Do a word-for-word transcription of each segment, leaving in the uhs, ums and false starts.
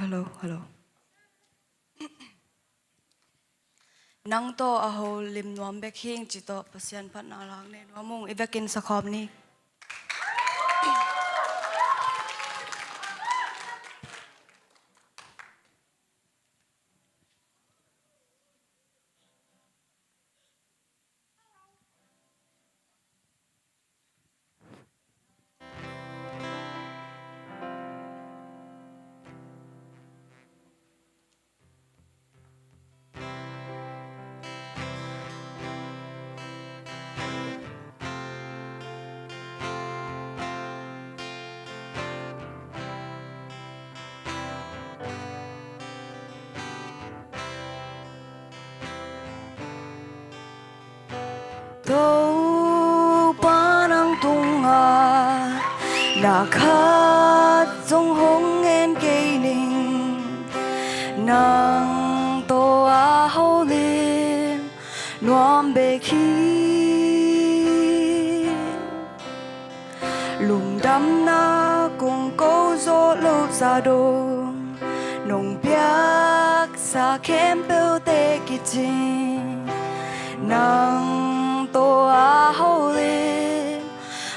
Hello, hello. Nang tawh a holim nuam bek hing ci tawh Pasian phatna lak nei nuam ung. I vekin sakhawm ni. Topa nang tungah na khat zong hong ngen kei ning. Nang tawh a holim nuam bek hi. Lungdamna kong ko zawh loh zah dong nong piaksa khempeuhte kicing. Nang tawh a holim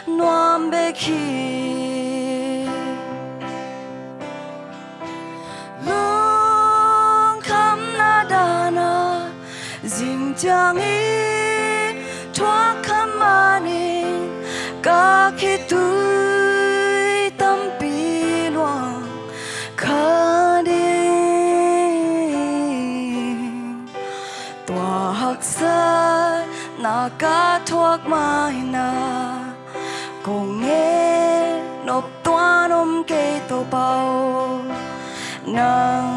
nuam bek hi. Lungkhamna dan a zing ciangin thuak kha manin ka khitui tampi luang kha ding. Tua haksatna ka thuak ma-in ah kong ngen nop tuan om kei Topa aw. Nang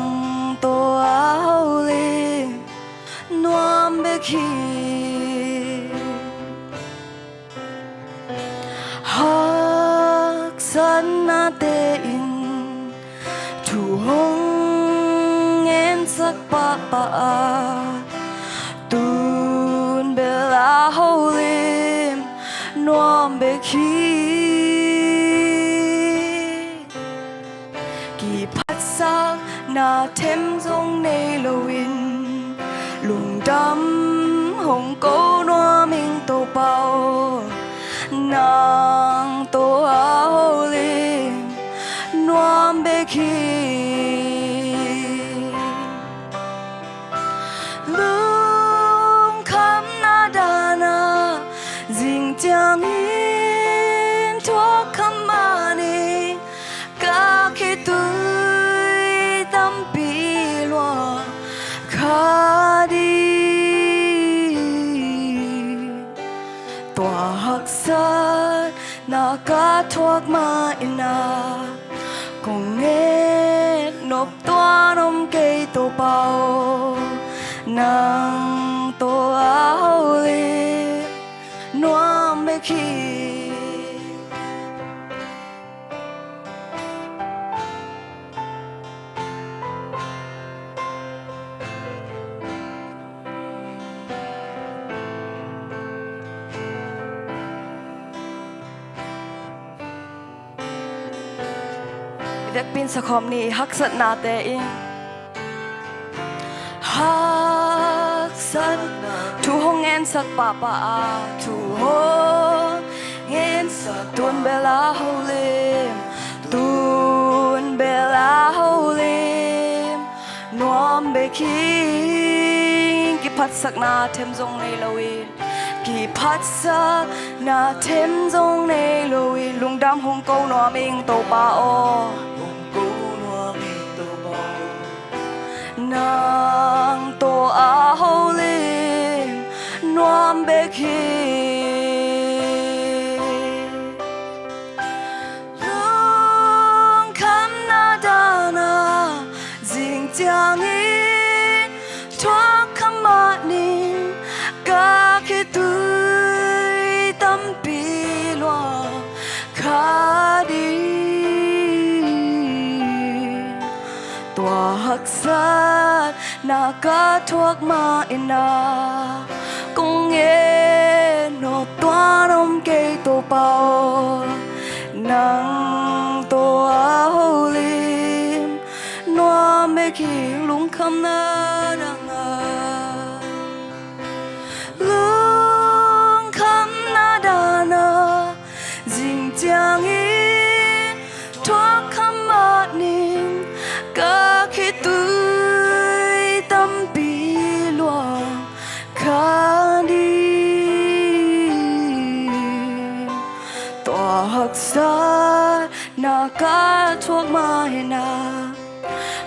tawh a holim nuam bek hi. Haksatnate in thu hong ngensak pahpah a, tun bel a holim nuam bek hi. Kiphatsakna them zong nei loin lungdam hong ko nuam ing Topa aw. Nang tawh a holim nuam bek hi. Lungkhamna dan a zing ciangin thuak kha manin ka khitui tampi luang kha ding. Tua haksatna ka thuak ma-in ah kong ngen nop tuan om kei Topa aw. Nang tawh a holim nuam bek hi. I vekpi in sakhawm ni, haksatnate in. Haksatna thu hong ngensak pahpah a, thu hong ngensak, tun bel a holim, tun bel a holim nuam bek hi. Kiphatsakna them zong nei loin, kiphatsakna them zong nei loin lungdam hong ko nuam ing Topa aw. Hong ko nuam ing Topa aw. Nang tawh a holim nuam bek hi. Lungkhamna dan a zing ciangin thuak kha manin ka khitui tampi luang kha ding. Tua haksatna ka thuak ma-in ah kong ngen nop tuan om kei Topa aw. Nang tawh a holim nuam Ki lungkhamna dana, lungkhamna dana, zing ciangin thuak kha mah ning, ka khitui tampi luang kha ding. Tua haksatna ka thuak mah in ah,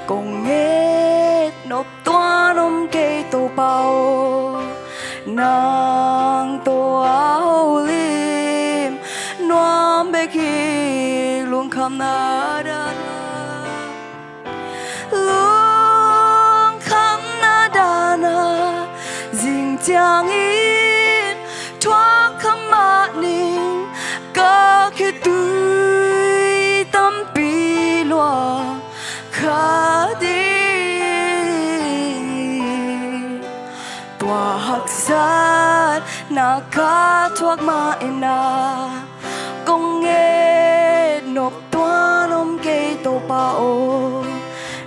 kong nget nop tuan om kei Topa aw, nang tawh a holim nuam bek hi. Lungkhamna dana, lungkhamna dana, zing ciangin thuak kha mah ning, ka khitui tampi luang kha ding. Tua haksatna ka thuak mah in ah, kong nget nop tuan om kei Topa aw,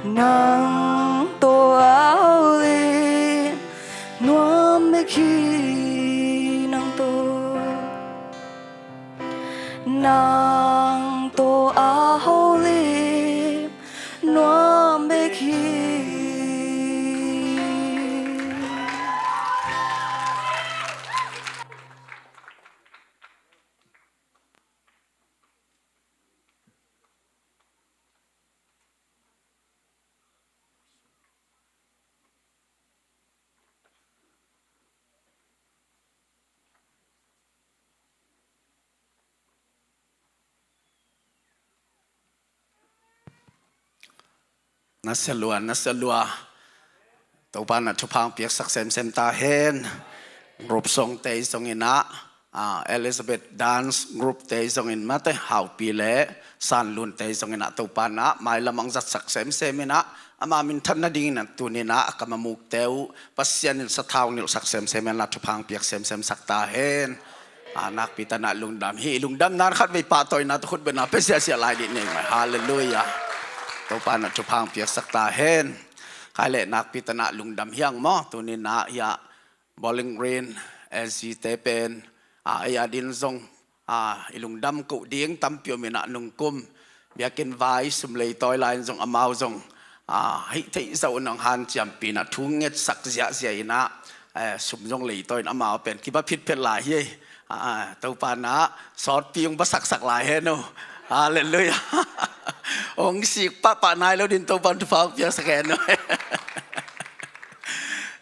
nang tawh a holim nuam bek hi. Nang tawh, nang tawh a holim nuam bek hi. Nasia lua, nasia lua. Topa in ah thupha hong piaksak semsem ta hen. Group song te zong in ah, ah, Elizabeth Dance Group te zong in mate, Haupi le Sanlun te zong in ah Topa in ah mailam hong zatsak semsem in ah, ama minthan nading in ah tuni in ah a kam a muk te uh Pasian in sathau nilhsak semsem in ah thupha hong piak semsem sak ta hen. Ah, nakpi takin ah lungdam hi. Lungdamna in khatvei pahtawina tawh khutbetna pia siahsiah lai dih ni mai. Halleluiah. Topa in ah thupha hong piaksak ta hen. Khai leh nakpi takin ah lungdam hi hang maw. Tuni in ah hiah Bowling Green S G te pen, ah, ei a din zong, ah, i lungdam koh ding tampi om in ah nungkum biakinn vai sum leitawi lai in zong amau zong, ah, hih theih zoh nang hanciampih in ah thu ngetsak ziahziah in ah, eh, sum zong leitawi in amau pen kiba phitphet lai hi. Ah, ah, Topa in ah sawtpi hong basaksak lai hen uh. Halleluiah. Hong sik pahpah nai lo din Topa in thupha hong piaksak hen uh.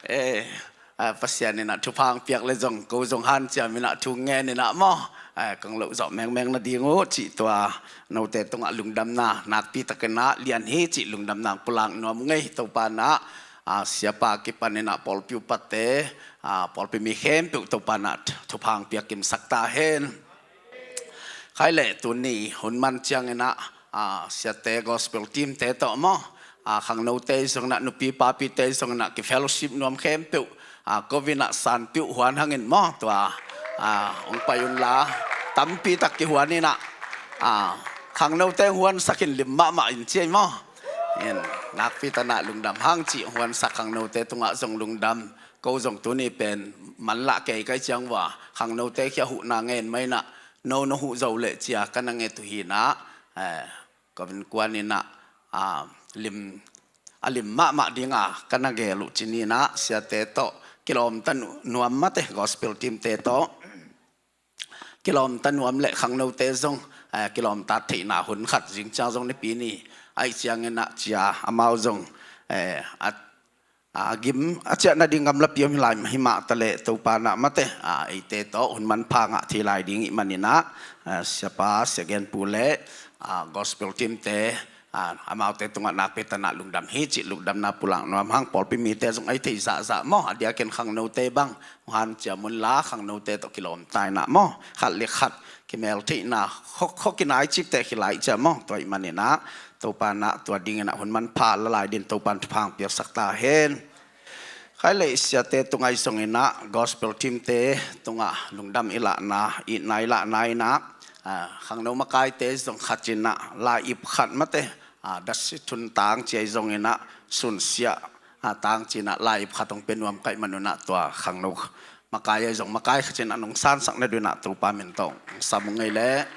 Eh, ah, Pasian in ah thupha hong piak le zong ko zong hanciam in ah thu ngen in ah maw, ah, kong loh zawh mengmeng nading uh cih tua note tungah lungdamna nakpi takin ah lian hi cih lungdamna hong pulak nuam uh ngei. Topa in ah, ah, siapa kipan in ah pawlpi upate, ah, pawlpi mi khempeuh Topa in ah thupha hong piak kimsak ta hen. Khai leh tuni hun man ciangin ah, ah, siate gospel team te tawh maw, ah, khangnote zong in ah nupi papite zong in ah kifellowship nuam khempeuh, ah, covid in ah sanpih uh huan hangin maw tua, ah, hong pai unla tampi tak kihuan in ah, ah, khangnote huansak in lim mahmah in ci ei maw. In nakpi takin ah lungdam hang cih huansak khangnote tungah zong lungdam. Ko zong tuni pen manlah kei kai ciang uh a khangnote khia huhna ngen mai in ah no no huh zo leh cia ka na nget uh hi in ah, eh, ka vin kuan in ah, ah, lim, a lim mahmah dinga ka na gel uh ci ni in ah siate tawh kilawmta nuam mate gospel team te tawh kilawmta nuam le khangnote zong, eh, kilawmta theihna hun khat zing ciang zong nipi ni ahih ciangin ah cia amau zong, eh, a, a gim a ciah nading gamlapi om hi lai hi mah ta leh Topa in ah mate, ah, eite tawh hun manpha ngah thei lai ding ih manin ah, ah, siapa sia Gen Pu le, ah, gospel team te, ah, amaute tungah nakpi takin ah lungdam hi cih lungdamna pulak nuam hang. Pawlpi mite zong a i thei zahzah maw, a diakin khangnote bang hanciam unla khangnote tawh kilawmta in ah maw, khat le khat kimeltheihna kho, kho kinai cikte hi lai cia maw. Tua ih manin ah Topa in ah tua dingin ah hun manpha la lai din Topa in thupha hong piaksak ta hen. Khai leh siate tungah zong in ah gospel team te tungah lungdam i lahna, itna i lahna in ah, ah, khangno makaite zong khat in ah lai ip khat mate, a, dasi thun tang ci ahi zongin ah, sunsia a, tang ci-in ah, lai-ip khat hong pia nuam ka hih manun ah, tua khangno makai ahi zong makai khat ci-in ah, nong sansak nadingin ah Topa min tawh hong sam ung ei leh.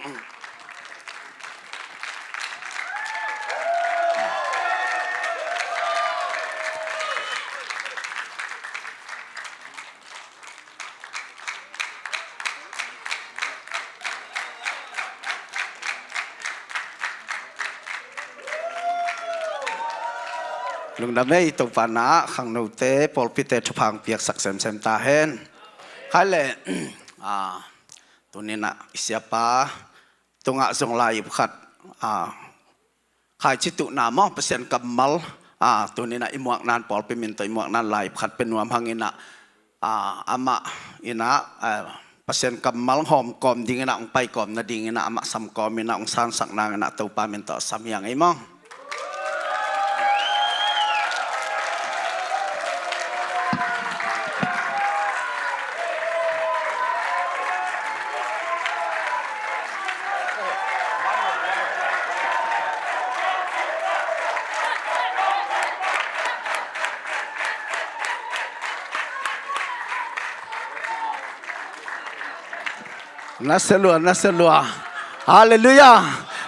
Lungdam ei, Topa in ah khangnote, pawlpite thupha hong piaksak semsem ta hen. Khai leh, a, tuni-in ah i siapa tungah zong lai-ip khat, a, khaici tuhna maw, Pasian kammal, a, tuni-in ah i muakna-in, pawlpi min tawh i muakna-in lai-ip khat pia nuam hangin ah, a, amah in ah, a, Pasian kammal hawm kawm dingin ah, hong pai kawm nadingin ah, amah sam kawmin ah, hong sansak nangin ah, Topa min tawh sam hi ing ei maw. Nasia lua, nasia lua. Halleluiah.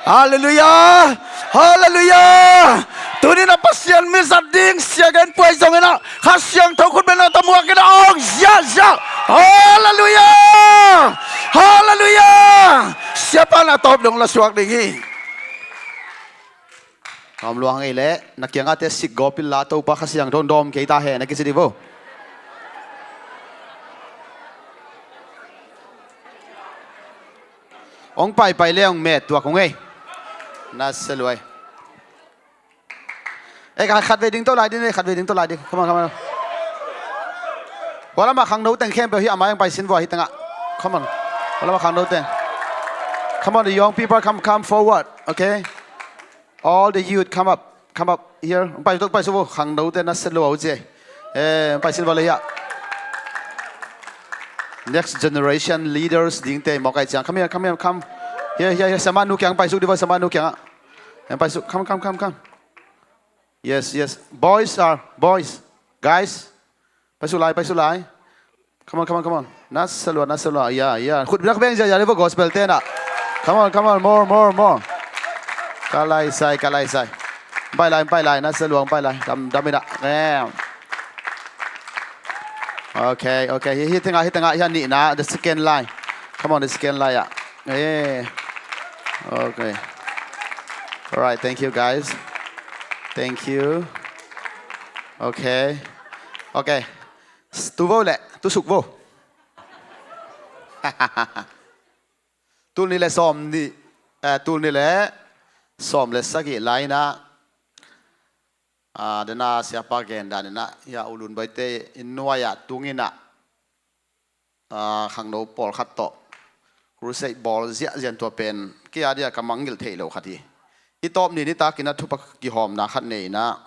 Halleluiah. Halleluiah. Tuni-in ah Pasian mizat ding sia gen puai zongin ah, Kha Siangtho khutbetna tawh muakin ah, hong ziahziah. Halleluiah. Halleluiah. Siapa in ah tawp dong la suak ding hi. Hawm lua ing ei leh, na kiangah te sik gawp inla, Topa Kha Siangtho in dawm kei ta hen, na kici ding vo. Hong paipai leh hong met tuak ung ei. Nasia lua ei. Ei, khat, khat vei ding to lai ding, ei, khat vei ding to lai ding. Come on, come on. Hua lamah khangno teng khempeuh hih a mai hong pai sin vo, hih tengah. Come on. Hua lamah khangno teng. Come on, the young people, come, come forward, okay? All the youth, come up, come up here. Hong pai tuk, pai suk vo, khangnote nasia lua uh ci ei. Eh, hong pai sin vo leh hia. Next generation leaders dingte mawk ahih ciang. Come here, come here, come. Here, here, here. Siamah nu kiang pai suk ding vo, siamah nu kiangah. Hong pai suk, come, come, come, come. Yes, yes. Boys are, boys. Guys. Pai suk lai, pai suk lai. Come on, come on, come on. Nasia lua, nasia lua. Ya, ya. Khut beng, beng, ya, ya, live gospel te na. Come on, come on, more, more, more. Ka lai sai, ka lai sai. Pai lai, pai lai, nasia lua, pai lai. Dam, dam in ah. Damn. Okay, okay. Hih, hih tengah, hih tengah, hih a nihna. The second line. Come on, the second line, ya. Eh. Okay. All right, thank you, guys. Thank you. Okay. Okay. Tu vo leh, tu suk vo. Tul nih leh sawm nih, eh, tul nih leh sawm leh sagih lai-in ah, ah, dena siapa gen dan in ah, ya, U Lun Baite inn nuai-ah tungin ah, ah, khangno pawlkhat tawh crusade bawl ziahziah, tua pen kei a dia ka mangngilh theih loh khat hi. I tawp ni nitak in ah thupha kihawmna khat nei in ah,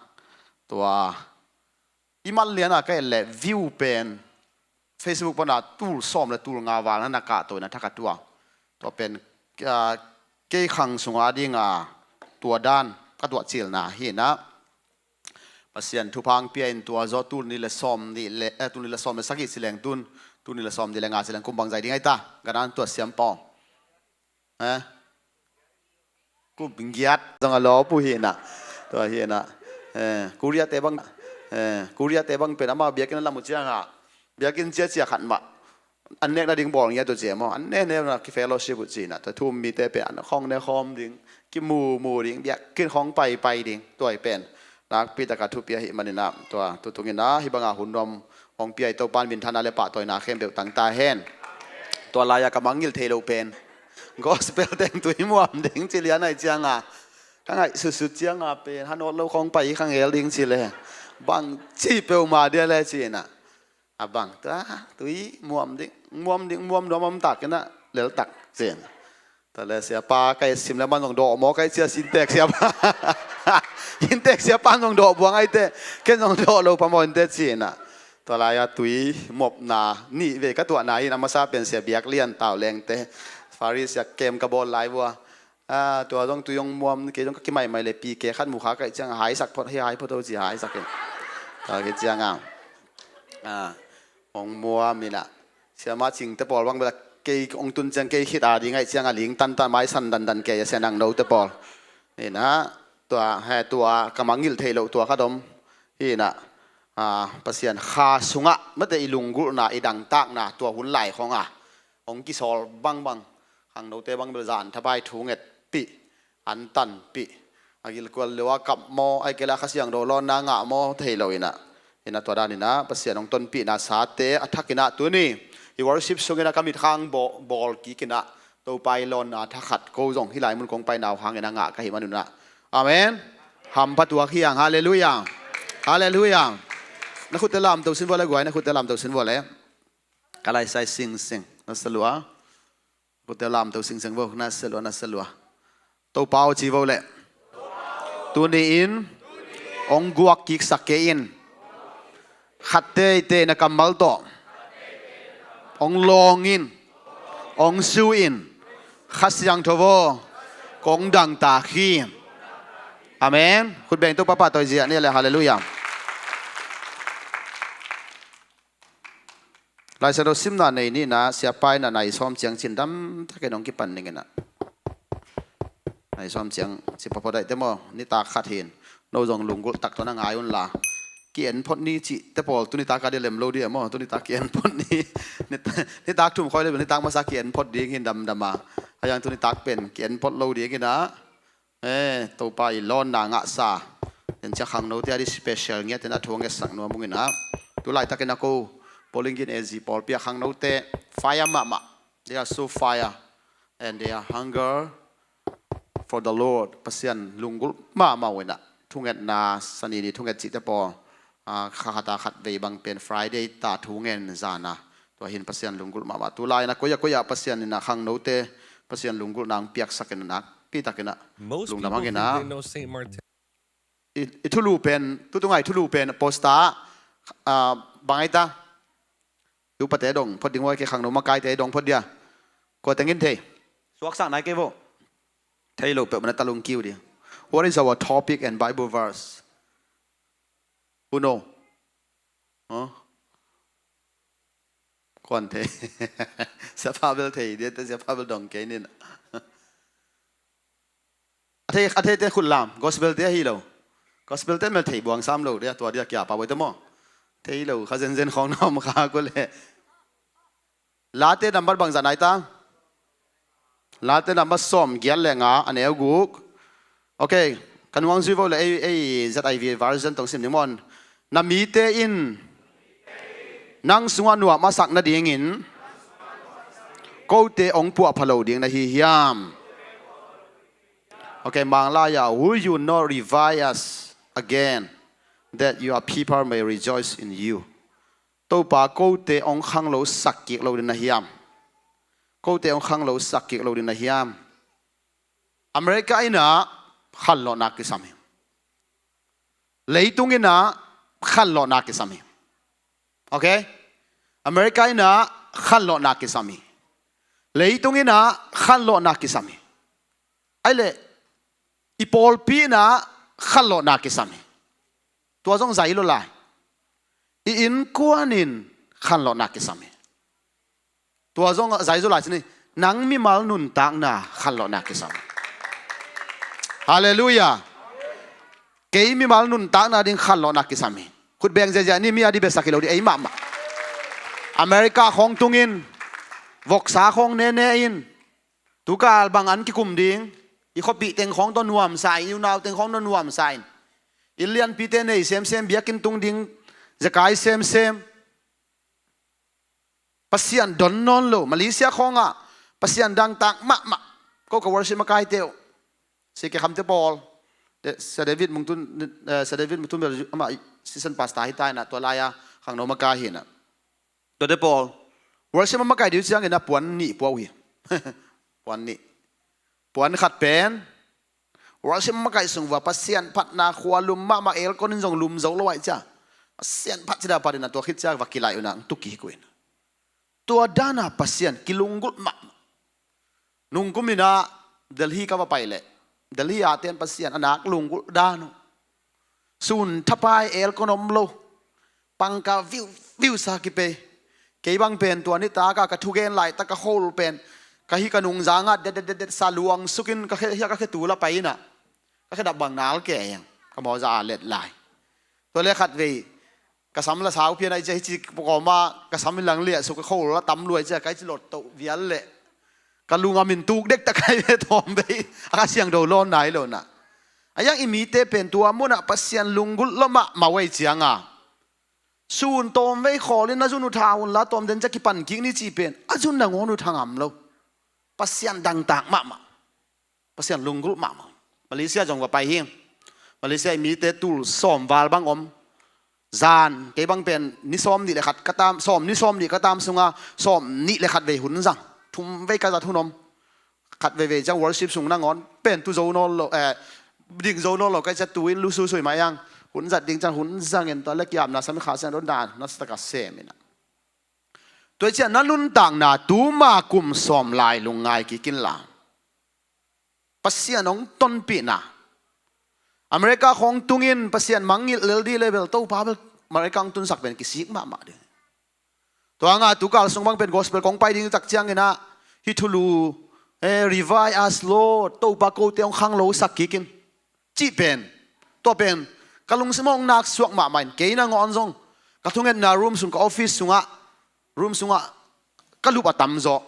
tua i manlian a ka et leh view pen Facebook pan a tul sawm leh tul nga val na na kahto in ah thak a tuak. Tua pen, ah, kei khang sung a ding a tua dan ka tuah cilna hi in ah, Pasian thupha hong pia in tua zaw tul nih leh sawm nih leh, eh, tul nih leh sawm leh sagih ci leng tun, tul nih leh sawm nih leh nga ci leng kum bangzah ding ahi ta, gan an tua siam pawl. Eh? Kum giat zong a lawp uh hi in ah. Tua hi in ah. Eh, Korea te bang, eh, Korea te bang pen amau biakinn a lam uh ciang ah, biakinn ciacia khat mah an nek nading bawl ngiat uh ci e maw. An ne ne na ki fellowship uh ci in ah. Tua thu-um mite pen an khawng ne khawm ding, kimu mu ding, biakinn khawng pai pai ding, tua hi pen nakpi tak a thupi ahih manin ah, tua tu tung in ah hih bang a hun nuam hong pia i Topa'n minthanna leh pahtawina khempeuh tang ta hen. Tua lai-a ka mangngilh theih loh pen gospel teng tui muam ding ci lian ahih ciang a, ka ngaihsut sut ciang a pen hanawt lo khawng pai hi kha ngel ding ci leh, bangci peuhmah dia leh ci in ah. A bang, tua tui muam ding, muam ding, muam nuam om tak in ah, lel tak ci in. Tua leh siapa ka et sim leh, aman zong dawh maw ka et ci a, inntek siapa, inntek siapa'n zong dawh buang ahih teh, ken zong dawh lo phamawh inteh ci in ah. Tua lai-a tui muamna nih vei ka tuahna hi in, a masa pen Sia Biak Lian Tau Lengte, Pharisee kem ka bawl lai uh a, Ah, tua zong tui hong muam, kei zong ka kimaimai le pi ke khat mu kha ka hih ciang a haisak phot, hih hai phot ho ci haisak in. Tua khit ciang a, ah, hong muam in ah. Siamah Cingte pawl bang bel a kei hong tun ciang kei khit a ding ahih ciang a ling tantan mai san dandan kei a sia nang note pawl. In ah, tua, he, tua ka mangngilh theih loh tua khat om. Hi in ah, ah, Pasian kha sungah mate i lunggulhna, i dangtakna, tua hun lai khong a hong kisawl bangbang. Khangnote bang bel zan thapai thu ngetpih, an tanpih. A gilkual lua kap maw, ahih kei leh Kha Siangtho lawnna ngah maw, thei lo in ah. In ah tua dan in ah, Pasian hong tonpihna sate a thak in ah tuni i worship sung in ah ka mitkhang bawl, bawl kik in ah, Topa i lawnna thakhat ko zong hih lai mun kong paina uh hang in ah ngah ka hih man un ah. Amen. Hampha tuak hi hang. Halleluiah. Halleluiah. Na khutte lamto sin vua le guai, na khutte lamto sin vua le. Ka laisai singsing. Na sa lua. Khutte lamto singsing vo, na sa lua, na sa lua. Topa aw ci vo le. Tuni in hong guak kiksak kei in. Khat teitei na kammal tawh hong lawng in, hong su in. Kha Siangtho aw, kong dangtak hi. Amen. Khut beng, Topa pahtawi zia ni le. Halleluiah. Lai Siangtho simna nei nihna, siapa in ah nai sawm ciang cin dam takin hong kipan ning in ah. Nai sawm ciang ci phot daihte maw, nitak khat hi in. No zong lunggulh tak tawh na ngai un la. Ki-en phot ni cihte pawl, tuni tak a dia lem lo dia maw, tuni tak ki-en phot ni. Nitak, nitak thum khoi le, nitak masa ki-en phot ding hi in damdam a. A yang tuni tak pen ki-en phot lo ding in ah. Eh, Topa i lawnna ngahsa. Tua ciang khangnote a ding special ngiat in ah thu ngetsak nuam ung in ah. Tu laitakin a ko Bowling Green A Z pawlpi ah khangnote fire mahmah. They are so fire and they are hunger for the Lord. Pasian lunggulh mahmah uh in ah. Thungetna, Sani ni thunget cihte pawl. Ah, kha khat a khat vei bang pen Friday ta thu ngen zan a. Tua hi in Pasian lunggulh mahmah. Tu lai in ah koi a koi ah Pasian in ah khangnote Pasian lunggulhna hong piaksak in ah nakpi takin ah lungdam hang in ah. I, i thulu pen, tutung a i thulu pen poster ah, bang ai ta. I upate dong phot ding ua, kei khangno makaite dong phot dia. Kua teng in thei? Suaksak nai kei vo. Thei lo peuhmah na talung kiu dia. What is our topic and Bible verse? Who know? Huh? Kuan thei? Siapa bel thei dia, te siapa bel dong kei ning. A thei, a theite khut lam, gospel te ahi lo. Gospel te mel thei buang sam lo dia, tua dia kia pa boite maw. Thei lo, kha zenzen khong na om kha ko le. Late number bangzah nai ta? Late number sawm giat le nga, a neu guk. Ok, ka nuang zui vo le ei, ei Z I V version tong sim ding maw. Na mite in nang sungah nuam a sak nadingin kote hong puahpha lo ding na hi hiam? Ok, Manglai ah, will you not revive us again, that your people may rejoice in you? Topa, kote hong khanglo sak kik lo ding na hiam? Kote hong khanglo sak kik lo ding na hiam? America in ah khanlawhna kisam hi. Leitung in ah khanlawhna kisam hi. Ok? America in ah khanlawhna kisam hi. Leitung in ah khanlawhna kisam hi. Ahih leh i pawlpi in ah khanlawhna kisam hi. Tua zong zai lo lai. I innkuan in khanlawhna kisam hi. Tua zong zai zo lai cin hi. Nang mimal nuntakna khanlawhna kisam hi. Halleluiah. Kei mimal nuntakna ding khanlawhna kisam hi. Khut beng ziahziah ni, mi a dih besak hi lo dih, ei mahmah. America khawng tungin, voksa khawng nene in, tukal bang an kikum ding, i khuapih teng khawng tawh nuamsa in, i unau teng khawng tawh nuamsa in, inn lianpite nei semsem, biakinn tung ding zekai semsem. Pasian don nawn lo, Malaysia khawngah Pasian dangtak mahmah. Ko ka worship makaite uh, si ke khamte pawl, Sia David Mungtun, eh, Sia David Mungtun bel amah season pastor hi ta in ah, tua lai-a khangno makai hi in ah. Tuate pawl worship a makai ding uh ciangin ah puan nih pua uh hi. Puan nih. Puan khat pen worship a makai sung vua Pasian phatna khua lum mahmah, aircon in zong lum zo lo ahih ciang Pasian phat cida phat in ah, tua khit ciang va kilaih un ah, tuk kik uh in. Tua dan a Pasian kilunggulh mahmah. Nungkum in ah Delhi ka va pai leh, Delhi a ten Pasian a nak lunggulh dan uh. Sun thapai el kon om lo. Pangka viu viu sa kipei. Kei bang pen tua nitak a ka thugen laitak ka khol pen, ka hi ka nungzang ah det det det det sa luang sukin ka khe, hia ka khe tul a pai in ah, ka khe dap bang nal kei eng, ka mawza a let lai. Tua le khat vei ka sam la sau pian ai cia hi ci kawma ka sam in lang liah suk ka khol la tam luai cia kai ci lot toh vial leh ka lungam in tuk dek tak kai ve tawm vei a ka siang do lawn nai lo na. A yang i mite pen tua munah Pasian lunggulh lo mahmah uh ei cianga, sun tawm vei khawl in na zun uh tha un la tawm den cia kipan kik ni cih pen a zun nangawn uh tha ngam lo. Pasian dangtak mahmah. Pasian lunggulh mahmah. Malaysia zong va pai hi. Malaysia i mite tul sawm val bang om. Zan kei bang pen ni sawm nih le khat ka tam, sawm ni sawm nih ka tam sunga sawm nih le khat vei hun zang. Thum vei ka zat hun om. Khat veivei ciang worship sung nangawn pen tu zo nawn lo, eh, ding zo nawn lo kai cia tu in lu suisui mah iang. Hun zat ding ciang hun zang in tua le kiamna sam kha siang don dan na sa taka sem in ah. Tua ciang na nuntakna tuma kum sawm lai lungngai kik in la. Pasian hong tonpihna. America khawng tungin Pasian mangngilh lel di level Topa bel America hong tunsak pen kisik mahmah ding. Tua nga tukal sung bang pen gospel kong pai ding tak ciangin ah, hih thulu, eh, revive us Lord, Topa kote hong khanglo sak kikin. Cih pen, tua pen, ka lungsim hong nak suak mahmah in, kei nangawn zong, ka thungetna room sung, ka office sungah, room sungah, ka lup a tam zaw.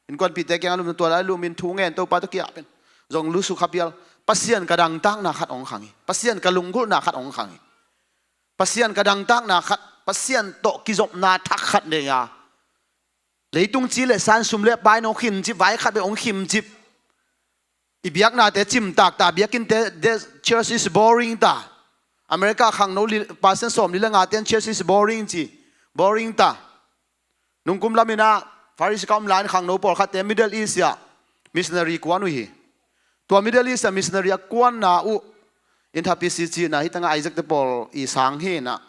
Innkuanpihte kiang a lum tua lai lum in thu ngen Topa tawh kiah pen. Zong lusu kha pial. Pasian ka dangtakna khat hong khang hi. Pasian ka lunggulhna khat hong khang hi. Pasian ka dangtakna khat, Pasian tawh kizopna thak khat nei a. Leitung ci le san sum le pai nong khimcip, vai khat bek hong khimcip. I biaknate cimtak ta, biakinte, the church is boring ta. America khangno li, percent sawm li le nga ten church is boring ci. Boring ta. Nungkum lamin ah Pharisee ka om lai-in khangno pawlkhatte Middle East ah missionary kuan uh hi. Tua Middle East ah missionary a kuanna uh in thapi si cihna hi tanga Isaac te pawl i sang hi na.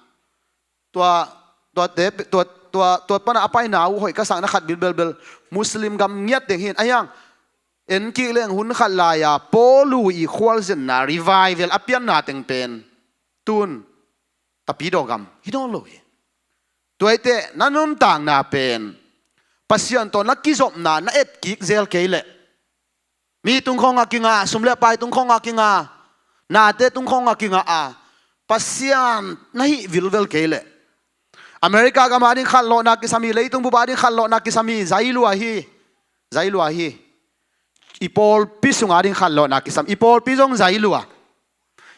Tua, tua te, tua, tua, tua pana a paina uh hoih ka sakna khat bilbelbel Muslim gam ngiat deng hi na. A hiang en kik leng hun khat lai-a Paul uh i khualzinna revival a pianna teng pen tun tapidaw gam hi nawn lo hi. Tuaite na nuntakna pen Pasian tawh na kizopna na et kik zel kei leh mi tung khawngah kinga, sum le pai tung khawngah kinga, nate tung khawngah kinga a Pasian na hih vilvel kei leh America gam ading khanlawhna kisam hi, leitung bup ading khanlawhna kisam hi, zai lua hi. Zai lua hi. I pawlpi sung ading khanlawhna kisam, i pawlpi zong zai lua.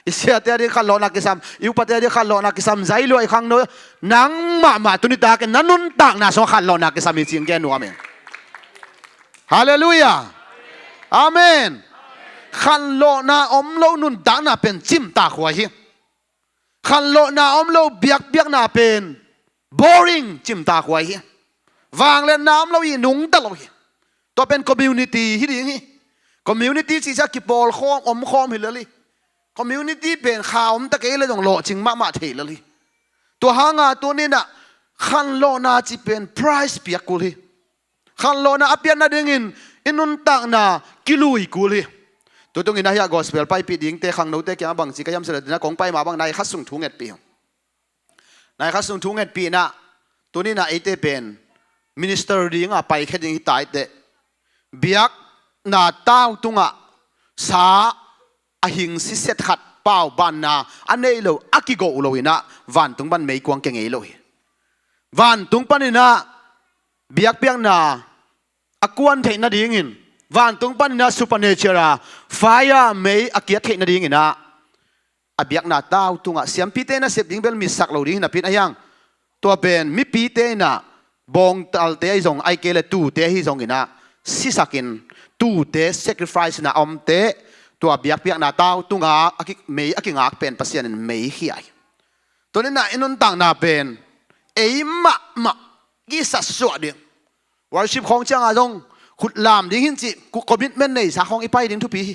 I siate ading khanlawhna kisam, i upate ading khanlawhna kisam, zai lua i khangno. Nang mahmah tuni takin na nuntakna sung khanlawhna kisam hi cing ke nuam in. Halleluiah. Amen. Khanlawhna om lo nuntakna pen cimtak huai hi. Khanlawhna om lo biakpiakna pen boring cimtak huai hi. Vangliatna om lo i nungta lo hi. Tua pen community hi ding hi. Community cihcia kipawl khawm om khawm hi lel hi. Community pen kha om ta kei le zong lawhcing mahmah thei lel hi. Tua hanga tuninah khanlawhna ci pen price piak kul hi. Khanlawhna a piat nadingin i nuntakna kilui kul hi. Tutung in ahi a gospel paipih dingte khangnote kiangah bangci ka hiam sila dina kong pai mah bang nai khat sung thu ngetpih hi. Nai khat sung thu ngetpihna tuninah eite pen minister dinga paikhia ding hi taiteh biakna tau tungah sa a hing siset khat pau banna a neih lo a kigoh lo inah vantung pan meikuang kia ngei lo hi. Vantung paninah biakpiakna a kuan theih nadingin vantung paninah supernatural fire mei a kiat theih nadinginah a biakna tau tungah siampite nasep ding bel mitsak lo ding hinapin a hiang. Tua pen mipite inah bawngtalte ahi zong ahi kei le tuute ahi zonginah sisakin tuute sacrifice inah a omte tua biakpiakna tau tunga a ki, mei a kingak pen Pasian in mei khia hi. Tuninah i nuntakna pen ei mahmah kisatsuah ding. Worship khawng cianga zong khutlam ding hin cih commitment neisa khawng i pai ding thupi hi.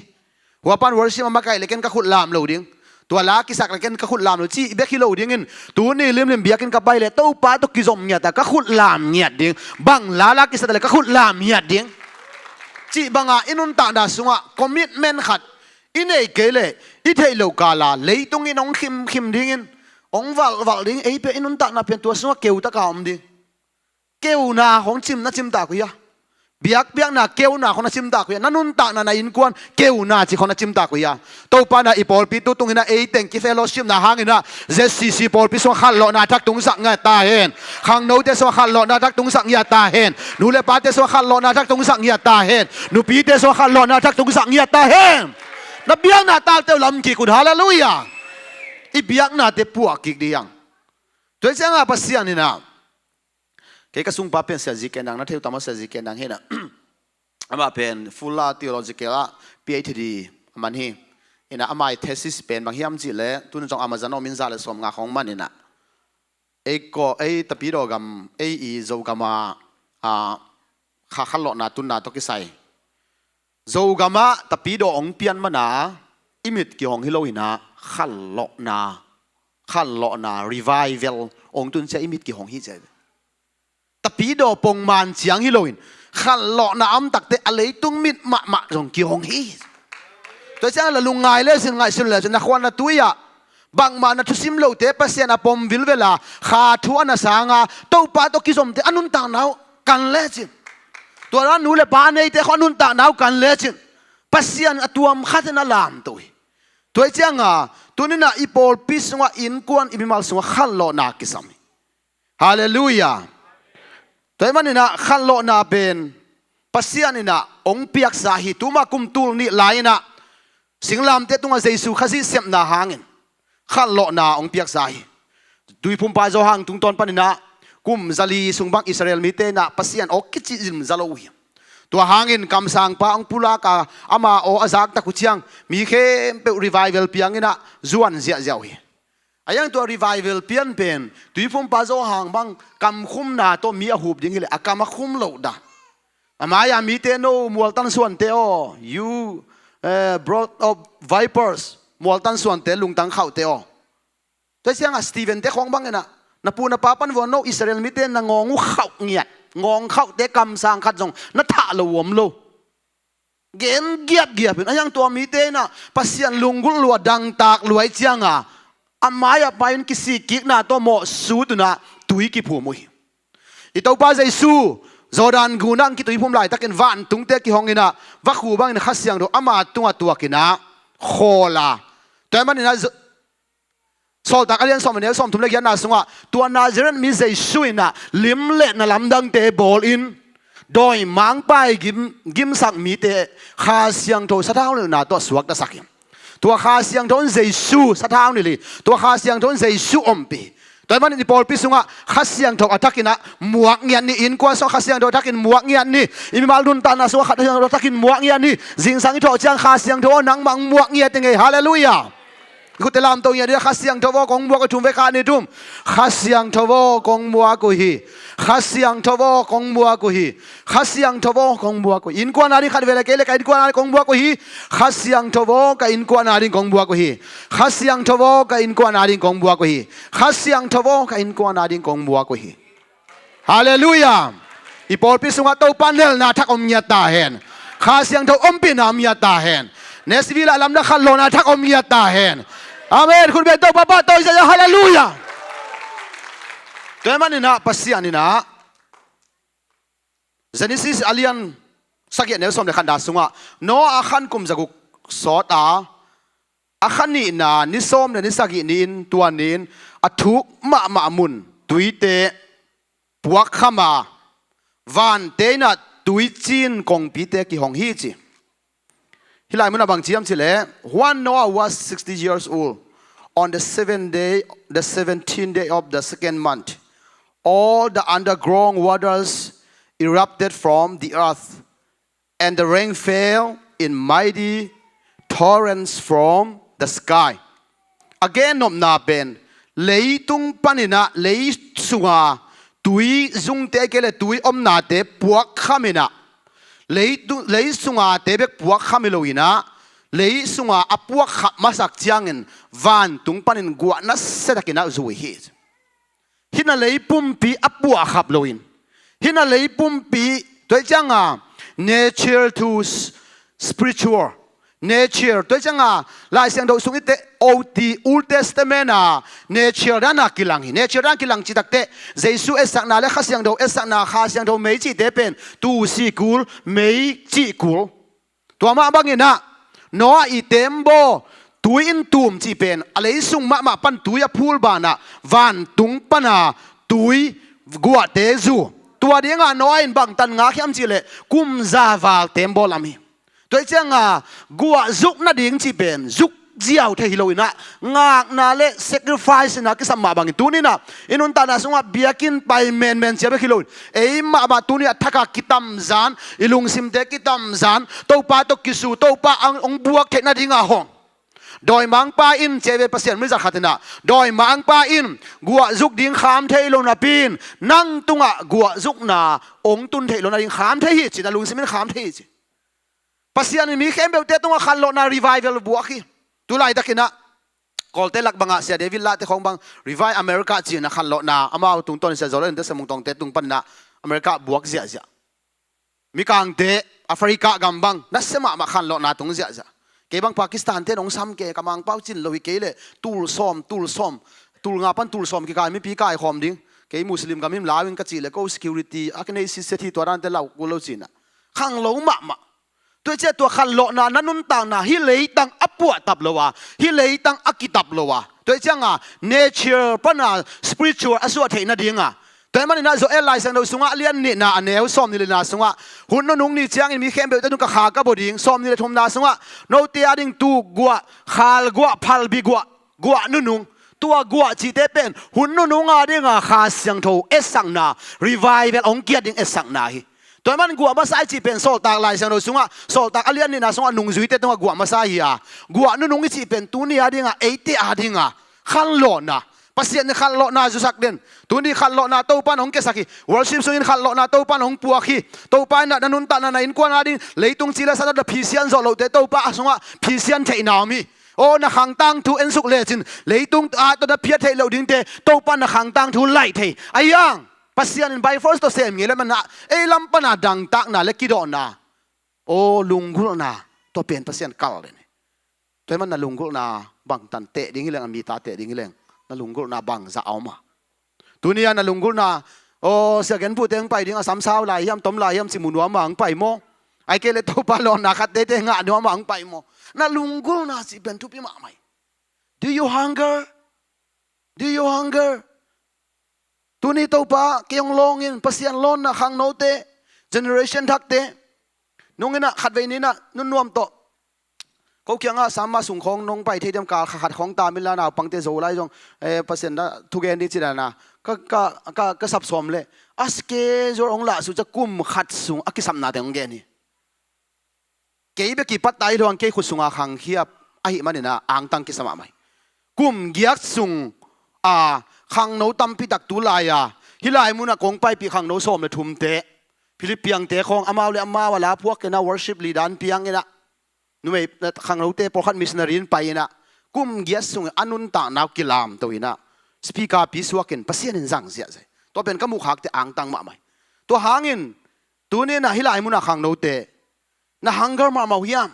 Huapan worship a makaih leken ka khutlam lo ding. Tua la kisak leken ka khutlam lo cih bek hi lo dingin tuni limlim biakin ka pai le Topa tawh kizom ngiata ka khutlam ngiat ding. Bang la la kisak le ka khutlam ngiat ding. cih banga i nuntakna sungah commitment khat i nei kei leh i theih loh kala leitung in hong khimkhim dingin, hong valhvalh ding, ei pia i nuntakna pen tua sungah keutaka om ding. Keuna hong cim na cimtak uh hia? Biakpiakna keuna hong na cimtak uh hia? Na nuntakna na innkuan keuna cih hong na cimtak uh hia? Topa na i pawlpi tu tungin ah ei teng kifellowshipna hangin ah Z C C pawlpi sungah khanlawhna thak tungsak ngiat ta hen. Khangnote sungah khanlawhna thak tungsak ngiat ta hen. Nu le pate sungah khanlawhna thak tungsak ngiat ta hen. Nupite sungah khanlawhna thak tungsak ngiat ta hen. Na biakna talte uh lam kik un, halleluiah. I biaknate puah kik ding hi hang. Tua hi ciangah Pasian in ah, kei ka sungpa pen Sia Zi Ken Dang, na thei uh tam maw, Sia Zi Ken Dang hi in ah. Amah pen Fuller Theological ah P H D a man hi. In ah ama thesis pen bang hiam cih leh, tun zong Amazon ah om in, za le sawmnga khawng man in ah, ei Kawl, ei Tapidaw gam, ei i Zogam ah, ah, kha khanlawhna tunna tawh kisai Zogam ah Tapidaw hong pian man a i mit kihong hi lo in ah, khanlawhna, khanlawhna revival hong tun ciang i mit kihong hi ci hi. Tapidaw pongman ciang hi loin, khanlawhna a om takte a leitung mit mahmah zong kihong hi. Tua ciang la lungngai le cin, ngaihsun le cin, na khuan na tui ah bangmah na thusim lohte Pasian a pom vilvel a, kha thu a na sang a, Topa tawh kizomte a nuntakna uh kan le cin. Tua dan nu le pa a neite khawng a nuntakna uh kan le cin. Pasian a tuam khat in a lamto hi. Tua hi ciangah tuni in ah i pawlpi sungah, innkuan, i mimal sungah khanlawhna kisam hi. Halleluiah. Tua ahih manin ah khanlawhna pen Pasian in ah hong piaksa hi. Tuma kum tul nih lai in ah singlamteh tungah Jesu Khazih sepna hangin khanlawhna hong piaksa hi. Tuiphumpa Johan tungtawn panin ah kum zali sung bang Israel mite in ah Pasian aw kici zimza lo uh hi. Tua hangin kamsangpa hong pulak a, ama aw a zak tak uh ciang mi khempeuh revival piang in ah zuan ziahziah uh hi. A hiang tua revival pian pen Tuiphumpa Johan bang kamkhumna tawh mi a hup ding hi leh a kam a khum loh dan. A mai-a mite, "No, mualtan suante aw, you, eh, brood of vipers, mualtan suante, lungtang khauhte aw." Tua hi ciangah Stephen-te khawng bang in ah, "Na pu na pa pan vua, no Israel mite na ngawng uh khauh ngiat, ngawng khauhte kamsang khat zong na thah loh uh om lo." Gen giapgiap in, a hiang tua mite in ah Pasian lunggulh lua, dangtak lua hi ciangah a mai-ah pai-in kisikkikna tawh mawhsut un ah tui kiphum uh hi. I Topa Jesu Jordan gun ah hong kituiphum laitakin vantungte kihong in ah, vakhu bangin Kha Siangtho ama tungah tuak in ah khawl a. Tua ahih manin ah, Sawltak a lian sawm, a neu sawmthum le giatna sungah, tua Nazareth mi Jesu in ah lim le na lamdangte bawl in, dawimangpa i gim, gimsak mite Kha Siangtho sathau nilhna tawh suaktasak hi. Tua Kha Siangtho in Jesu sathau nilh hi. Tua Kha Siangtho in Jesu ompih hi. Tua ahih manin i pawlpi sungah Kha Siangtho a thakin ah muak ngiat ni. Innkuan sungah Kha Siangtho a thakin muak ngiat ni. I mimal nuntakna sungah Kha Siangtho a thakin muak ngiat ni. Zingsang i thawh ciang, "Kha Siangtho aw, nangmah hong muak ngiat ing ei." Halleluiah. I khutte lamto ngiat ni. "Kha Siangtho aw, kong muak uh hi." Thum vei, khat, nih, thum. "Kha Siangtho aw, kong muak uh hi. Kha Siangtho aw, kong muak uh hi. Kha Siangtho aw, kong muak uh hi." Innkuan a ding khat vei le, kei le ka innkuan a ding kong muak uh hi. "Kha Siangtho aw, ka innkuan a ding kong muak uh hi. Kha Siangtho aw, ka innkuan a ding kong muak uh hi. Kha Siangtho aw, ka innkuan a ding kong muak uh hi." Halleluiah. I pawlpi sungah Topa nelna thak om ngiat ta hen. Kha Siangtho ompihna om ngiat ta hen. Nashville ah lamdang khanlawhna thak om ngiat ta hen. Amen. Khut beng, Topa pahtawi ziahziah. Halleluiah. Tua ahih manin ah Pasian in ah Genesis a lian sagih, a neu sawm le khatna sungah, Noah a khan kum zaguk sawt a, a kha nihna ni sawm le ni sagih ni-in, tua ni-in a thuk mahmah mun tuite puakkham a, vante in ah tuicin kongpite kihong hi, ci. Hih lai munah bang ci hiam cih leh, when Noah was sixty years old, on the seventh day, the seventeenth day of the second month, all the underground waters erupted from the earth, and the rain fell in mighty torrents from the sky. A gennopna pen, leitung panin ah, lei sunga tui zungte, ahih kei leh tui omnate puakkham in ah, leitu-, lei sungate bek puakkham hi lo in ah, lei sunga a puakkhap masak ciangin vantung panin guah nasia takin ah zui hi. Hih na lei pumpi a puahkhap loin, hih na lei pumpi, tua hi cianga Nature to s- spiritual. Nature. Tua cianga Lai Siangtho sung i te ot Old Testament a nature dan a kilang hi. Nature dan kilang citakte Jesu etsakna le Kha Siangtho etsakna, Kha Siangtho mei cihte pen tu si kul, mei cih kul. Tua mah bangin ah Noah i teembaw tui in tum cih pen a leisung mahmah pan tui a phul banah vantung pana tui guahte zu. Tua dingah Noah in bangtan ngak hiam cihleh kum za val teembaw lam hi. Tua hi cianga guah zuk nading cih pen zuk ziau thei hi loinah ngakna le sacrifice inah kisam mah bangin tuninah i nuntakna sungah biakinn pai menmen cia bek hi loin ei mahmah tuninah thakah kitamzan, i lungsimte kitamzan, Topa tawh kisu, Topa ang hong buak theih nadingah hong dawimangpa in, ciave Pasian mi zat khatinah dawimangpa in guah zuk ding kham thei lo napi in nang tungah guah zukna hong tun theih lo nading kham thei hi cin, a lungsim in kham thei hi ci. Pasian in mi khempeuhte tungah khanlawhna revival buak hi. Tulaitakinah Kawlte lak bangah Sia David Lahte khawng bang revive America cinah khanlawhna amau tungtawn Sia Zawlal Ente Semung Tawngte tung paninah America buak ziahziah. Mikangte Africa gam bang nasia mahmah khanlawhna tung ziahziah. Kei bang Pakistan te nong sam ke, ka mangpau cin lo hi kei leh tul sawm, tul sawm, tul nga pan tul sawm kikai mipi kaikhawm ding. Kei Muslim gam him lau in ka cih leh ko security a ka nei sitset hi, tua dante lau kul lo cinah khang lo mahmah. Tua hi ciah tua khanlawhna na nuntakna hih leitang a puahtap lo a, hih leitang a kitap lo a, tua hi cianga nature pana spiritual a suah theih nadinga. Tua hi maninah Joel Lai Siangtho sungah a lian nihna a neu sawm nih le lina sungah hun nunung ni ciangin mi khempeuhte tung ka kha ka bua ding, sawm nih le thumna sungah note a ding tu guah, khal guah, phalbi guah, guah nunung. Tua guah cihte pen hun nununga dinga Kha Siangtho etsakna, revival hong kiat ding etsakna hi. Tua hi man guah masa i cih pen Sawltak Lai Siangtho sungah, Sawltak a lian nihna sungah nungzuite tungah guah masa hi a, guah nunung i cih pen tuni a dinga eite a dinga khanlawhna, Pasian in khanlawhna zusak den. Tuni khanlawhna Topa in hong kiasak hi. Worship sungin khanlawhna Topa in hong puak hi. Topa in na nuntakna, na innkuan a ding leitung ci le sa na phisian zawh lohte Topa a sungah phisian theihna om hi. Aw, na khangtang thu ensuk lecin leitung ah tawh na phiat theih loh dingte Topa na khangtang thu laih thei. Ahi hang Pasian in by force tawh sem ngei le manah ei lam pana dangtakna le kidawhna, aw, lunggulhna, tua pen Pasian kal den hi. Tua hi man na lunggulhna bangtan teh ding hi leng, a mita teh ding hi leng, na lunggulhna bangzah a om a? Tuni a na lunggulhna, aw, sia genpute hong pai ding a samsau lai hiam, tom lai hiam, ci mu nuam a hong pai maw? Ai kei le Topa lawnna khat teite ngah nuam a hong pai maw? Na lunggulhna cih pen thupi mahmah hi. Do you hunger? Do you hunger? Tuni Topa kei hong lawngin, Pasian lawnna khangnote, generation thakte nunginah khatvei ninah nunnuam tawh ko kiangah sama sung khawng nong pai thei diam, kal kha khat khawng ta min la, naupangte zo lai zong, eh, Pasian na thugen dih ci dana ka, ka, ka, ka sapsawm leh a schedule hong lahsuh ciah kum khat sung a kisapnate hong gen hi. Kei bek kipat ta hi lo hang, kei khut sunga khangkhia ahih maninah angtang kisa mahmah hi. Kum giat sung a khangno tampi tak tu lai-a hih lai munah kong paipih khangno sawm le thumte, Philip piangte khawng amau le amau a la phuak inah worship leader in piang inah numei khangnote pawlkhat missionary in pai inah kum giat sung a nuntakna uh kilamto inah speaker pi suakin Pasian in zang ziahziah. Tua pen ka mukhakte angtang mahmah hi. Tua hangin tuni inah hih lai munah khangnote na hunger mahmah uh hiam?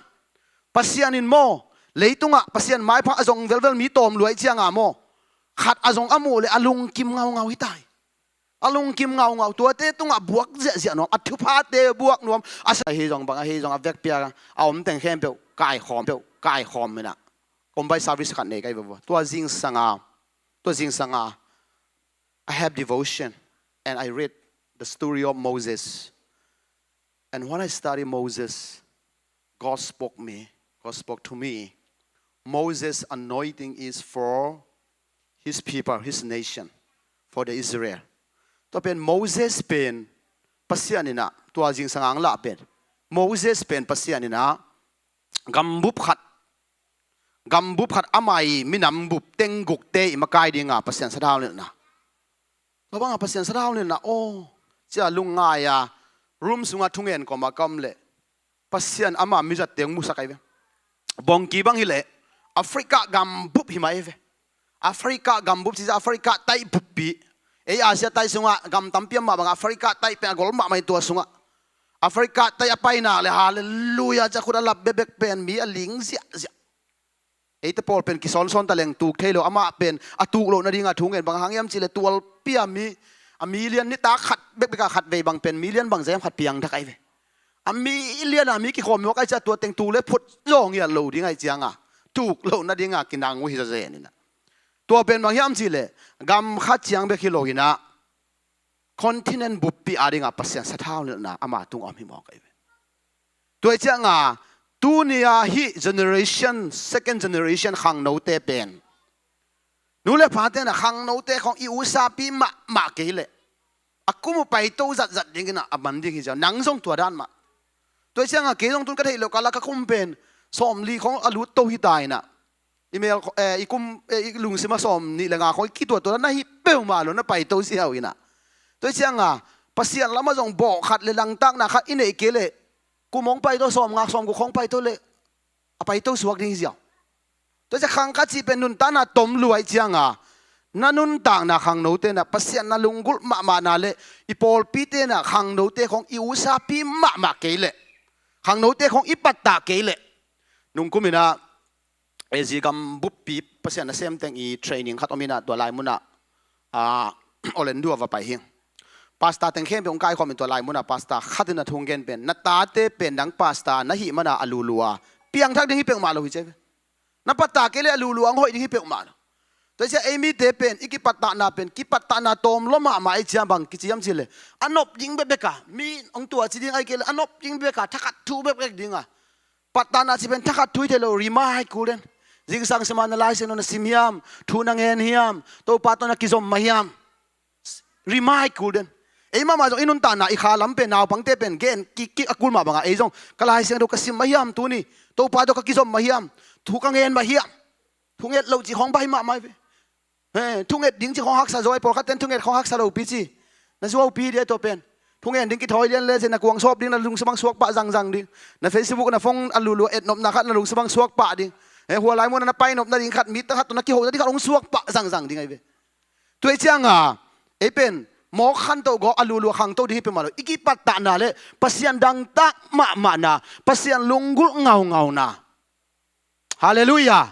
Pasian in maw, leitungah Pasian maipha a zong velvel mi tawm lua ih cianga maw, khat a zong a muh le a lungkim ngaungau hi ta hi. A lungkim ngaungau, tuate tungah buak ziahziah nuam, a thuphate buak nuam, a sa ahi zong bang ahi zong a vekpi a a om teng khempeuh kaikhawm, peuh kaikhawm inah combine service khat nei ka hi vava. Tua zingsanga, tua zingsanga I have devotion and I read the story of Moses. And when I study Moses, God spoke me, God spoke to me. Moses anointing is for his people, his nation, for the Israel. Tua pen Moses pen Pasian inah, tua zingsanga ang lah pen Moses pen Pasian inah gambup khat, gambup khat amah i minam bup teng gukte i makai dinga Pasian sathau nilhna. Tua banga Pasian sathau nilhna aw, cia lungngai a room sunga thungen kawma ka om leh Pasian ama mizatte hong musak ahi ve. Bongki bang hileh Africa gambup hi mah ahi ve. Africa gambup cih Africa taih buppi. Ei Asia taih sungah gam tampi a mah bangah Africa taih pen a gol mahmah hi tua sungah. Africa tai a pai nak le, halleluia, ci a khut a lap bekbek pen mi a ling ziahziah. Eite pawl pen kisawnsawn ta leng tuk thei lo, amah pen a tuk loh nadinga thu ngen, bang hang hiam cih leh tualpi a mi, a million, nitak khat bekbek a khat vei bang pen million bang zia hiam khat piang thak ahi ve. A million a mi kikhawm mawk ahih ciang tua teng tuk le phut zaw ngiat lo ding ahih cianga tuk loh nadinga kinang uh hi zawzen in ah. Tua pen bang hiam cih leh gam khat ciang bek hi lo in ah, continent buppi adinga Pasian sathau nilhna ama tung a om hi mawk ahi ve. Tua ahih cianga tuni-a hih generation, second generation khangnote pen, nu le pate in ah khangnote khawng i usapi mahmah kei leh a kum uh paito zatzat dingin ah a man ding hi ziau, nang zong tua dan mah. Tua ahih cianga kei zong tun ka theih loh kal a ka kum pen sawmli khawng a lut to hi ta in ah, i mel, eh, i kum, eh, i lungsim a sawmnih le nga khawng i kituatua na hi peuhmah lo, na paito ziau in ah. Tua ahih cianga Pasian lamah zong bawh khat le langtakna khat i neih kei leh kum hong paito, sawmnga sawmguk khawng paito leh a paito suak ding hi ziau. Tua ciang khang khat cih pen nuntakna tom lua ahih cianga, na nuntakna khangnote in ah Pasian na lunggulh mahmahna le i pawlpite in ah khangnote khawng i usapi mahmah kei leh, khangnote khawng i pattah kei leh, nungkum in ah Asia gam buppi Pasian nasemteng i training khat om in ah, tua lai munah, ah, Orlando ah va pai hi. Pastor teng khempeuh hong kaikhawm in, tua lai munah pastor khat in ah thu hong gen pen, na tate pen nang pastor na hih mana a lulua piangthak ding hi peuhmah lo hi ci hi. Na pattah kei leh a lulua hong hoih ding hi peuhmah lo. Tua ahih ciang ei mite pen i kipattahna pen kipattahna tawm lua mahmah ahih ciang bang kici hiam cih leh, a nop ding bekbek a, mi hong tuaci ding ahih kei leh a nop ding bekbek a, thakhat thu bekbek ding a, pattahna cih pen thakhat thu hi thei lo, remind kul den. Zingsang sim a na Lai Siangtho na sim hiam, thu na ngen hiam, Topa tawh na kizom mah hiam, remind kul den. Ei mahmah zong i nuntakna, i kha lam pen, naupangte pen gen kik kik a kul mah banga, ei zong ka Lai Siangtho ka sim mah hiam tuni, Topa tawh ka kizom mah hiam, thu ka ngen mah hiam, thunget loh cih khawng baih mahmah hi ve. He, thunget ding cih khawng haksa zaw, pawlkhat ten thunget khawng haksa lopi ci. Na zuaupi dia tua pen. Thungen ding kithawi lian le ci, na kuang sawp ding, na lungsim ah suak pah zangzang ding. Na Facebook, na phone a lulua et nopna khat na lungsim ah suak pah ding. He, hua lai munah na pai nopna ding khat, mi ta khat tawh na kiho nading khat hong suak pah zangzang ding ahi ve. Tua ahih cianga ei pen mawk khantoh gawp a lulua khangto ding hi peuhmah lo. I kipattahna le Pasian dangtak mahmahna, Pasian lunggulh ngaungauna. Halleluiah.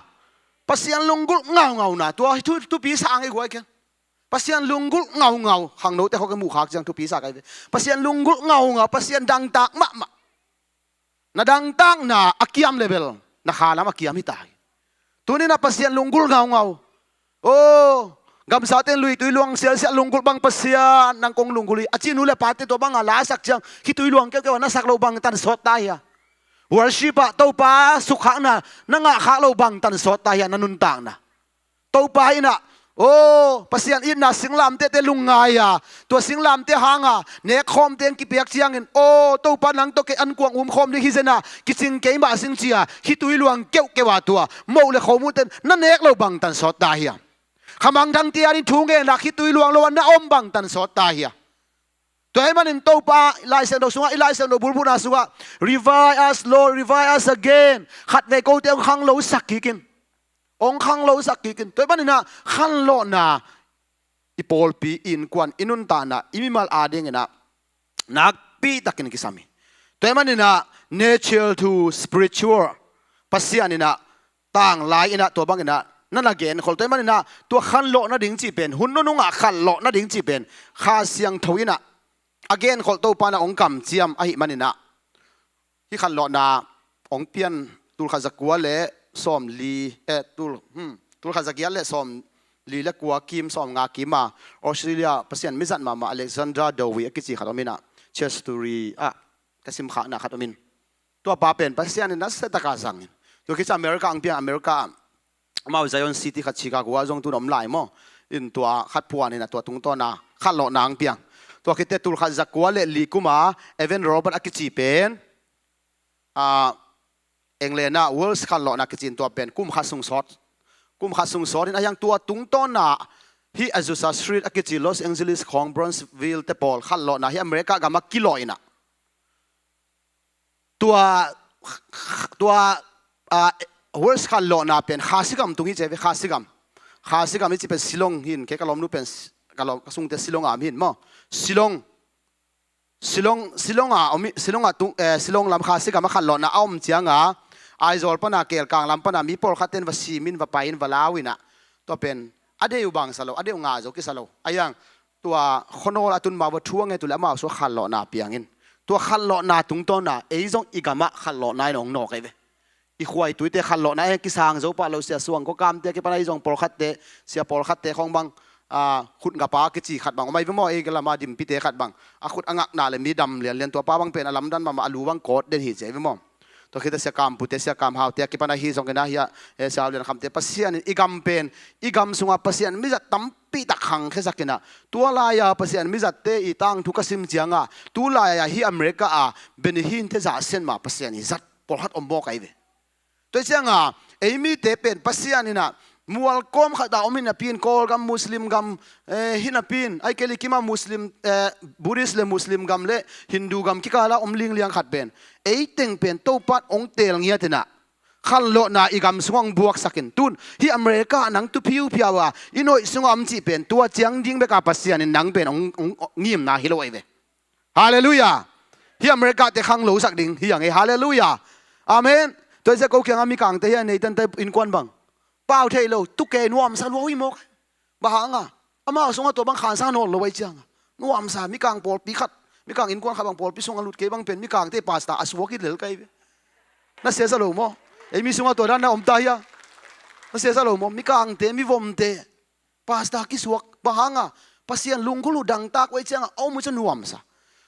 Pasian lunggulh ngaungauna, tua hi thu, thupi sa ang i guai ken. Pasian lunggulh ngaungau, khangnote khawng ka muh khak ciang thupi sa ka hi ve. Pasian lunggulh ngaungau, Pasian dangtak mahmah. Na dangtakna a kiam level, na kha lam a kiam hi ta hi. Tuni-in ah Pasian lunggulh ngaungau. Oh, gamsate in luitui luang sialsial lunggulh bang Pasian nang kong lunggulh hi a ci nu le pate tua banga la a sak ciang khitui luang keuhkeuh a na sak loh bangtan sawt ta hi a. Worship ah Topa sukkhakna na ngahkhak loh bangtan sawt ta hi a, na nuntakna. Topa in ah, oh, Pasian itna singlamtehte lungngai a, tua singlamteh hanga nekkhawmte hong kipiak ciangin, oh, Topa nang tawh kei ankuang umkhawm ding hi zen a, kicing kei mah sing ci a, khitui luang keuhkeuh a tua moh le khomuhte in na nek loh bangtan sawt ta hi a. Khamangthangte ading thu ngen a khitui luang lo a na om bangtan sawt ta hi a. Tua ahih manin Topa Lai Siangtho sungah, i Lai Siangtho bulphuhna sungah, "Revive us, Lord, revive us again." Khatvei kote hong khanglosak kik in. Hong khanglosak kik in. Tua ahih manin ah khanlawhna i pawlpi, i innkuan, i nuntakna, i mimal adingin ah nakpi takin kisam hi. Tua ahih manin ah nature to spiritual, Pasian in ah tanglai in ah tua bangin ah na na genkhol. Tua ahih manin ah tua khanlawh nading cih pen, hun nunungah khanlawh nading cih pen Kha Siangtho in ah a genkholh Topa in ah hong kamciam ahih manin ah, hih khanlawhna hong pian tulkhat zakua le sawmli, eh, tul, hmm, tulkhat zagiat le sawmli le kua kim, sawmnga kim a Australia Pasian mizat mahmah Alexander Dowie a kici khat om in ah, Cheshire ah ka simkhakna khat om in. Tua pa pen Pasian in nasia taka zangin, tua khit ciang America hong piang, America ah amau Zion City khat Chicago ah zong tun om lai maw. In tua khat phuan in ah tua tungtawn a khanlawhna hong piang. Tua khit teh tulkhat zakua le li kum a Evan Roberts a kici pen, ah, England ah World khanlawhna kici in tua pen kum khat sung sawt. Kum khat sung sawt in, a hiang tua tungtawn a hih Azusa Street a kici Los Angeles khawng, Bronxville te pawl khanlawhna hih America gam ah kilawh in ah, tua, tua, ah, World khanlawhna pen Khasi gam tung hi ci ve, Khasi gam. Khasi gam i ci pen Shillong hi in, kei ka lawmnu pen, ka lawm, ka sungte Shillong a om hi in maw. Shillong. Silong, Silong a om i, Silong a tung, eh, Silong lam Khasi gam a khanlawhna a om cianga, Aizawl pana kelkang lam pana mi pawlkhat ten va simin va pai in va lau inah, tua pen a deuh bangsa lo, a deuh ngah zo kisa lo. Ayang tua khuanawl a tun ma va thu a nget uh le amau sua khanlawhna piangin, tua khanlawhna tungtawna ei zong i gamah khanlawhna in hong nawk ahi ve. I khuaituite khanlawhna e kisang zo pah lo, sia suang kawkamte a kipan ahi zong pawlkhatte, sia pawlkhatte khong bang, ah, khut ngapa kici khat bang om ahi ve maw, ei lama dimpite khat bang a khut a ngakna le mi dam lianlian, tua pa bang pen a lamdan mahmah, a lu bang kawt den hi ci ahi ve maw. Tua khita sia Kampute, sia Kamhaute a kipan ahi zong kina hi a, eh, sia Lian Khamte, Pasian in i gam pen, i gam sungah Pasian mizat tampi tak khangkhia sak inah, tua lai-a Pasian mizatte i tangthu ka sim cianga, tu lai-a hi America a Benny Hinn te zah sian mah Pasian i zat pawlkhat om mawk ahi ve. Tua cianga ei mite pen Pasian inah mual kawm khat a om hi napi in, Kawlgam Muslim gam, eh, hi napi in, ai kei likima Muslim, eh, Buddhist le Muslim gam le Hindu gam kikala om lingliang khat pen, ei teng pen Topan hong teel ngiat inah khanlawhna i gam sungah hong buaksakin, tun hi America nang tu phiuphiau a i noih sungah om cih pen tua ciang ding beka Pasian in nang pen hong, hong ngimna hi lo ahi ve. Halleluiah. Hi America te khang lo sak ding hi ang e. Halleluiah. Amen. Tua i sia ko kiangah mikangte hi a, Nathan te innkuan bang pau thei lo, tu kei nuamsa lua uh hi mawk. Bang hanga? Amau sungah tua bang khansa nawl lo ahi cianga nuamsa, mikang pawlpi khat, mikang innkuan khat bang pawlpi sungah lut kei bang pen mikangte pastor a suak hi lel ka hi ve. Na siasa lo maw? Ei mi sungah tua dan na om ta hia? Na siasa lo maw? Mikangte, mivomte pastor kisuak, bang hanga? Pasian lunggulh uh dangtak uh ahi cianga a om uh cu nuamsa.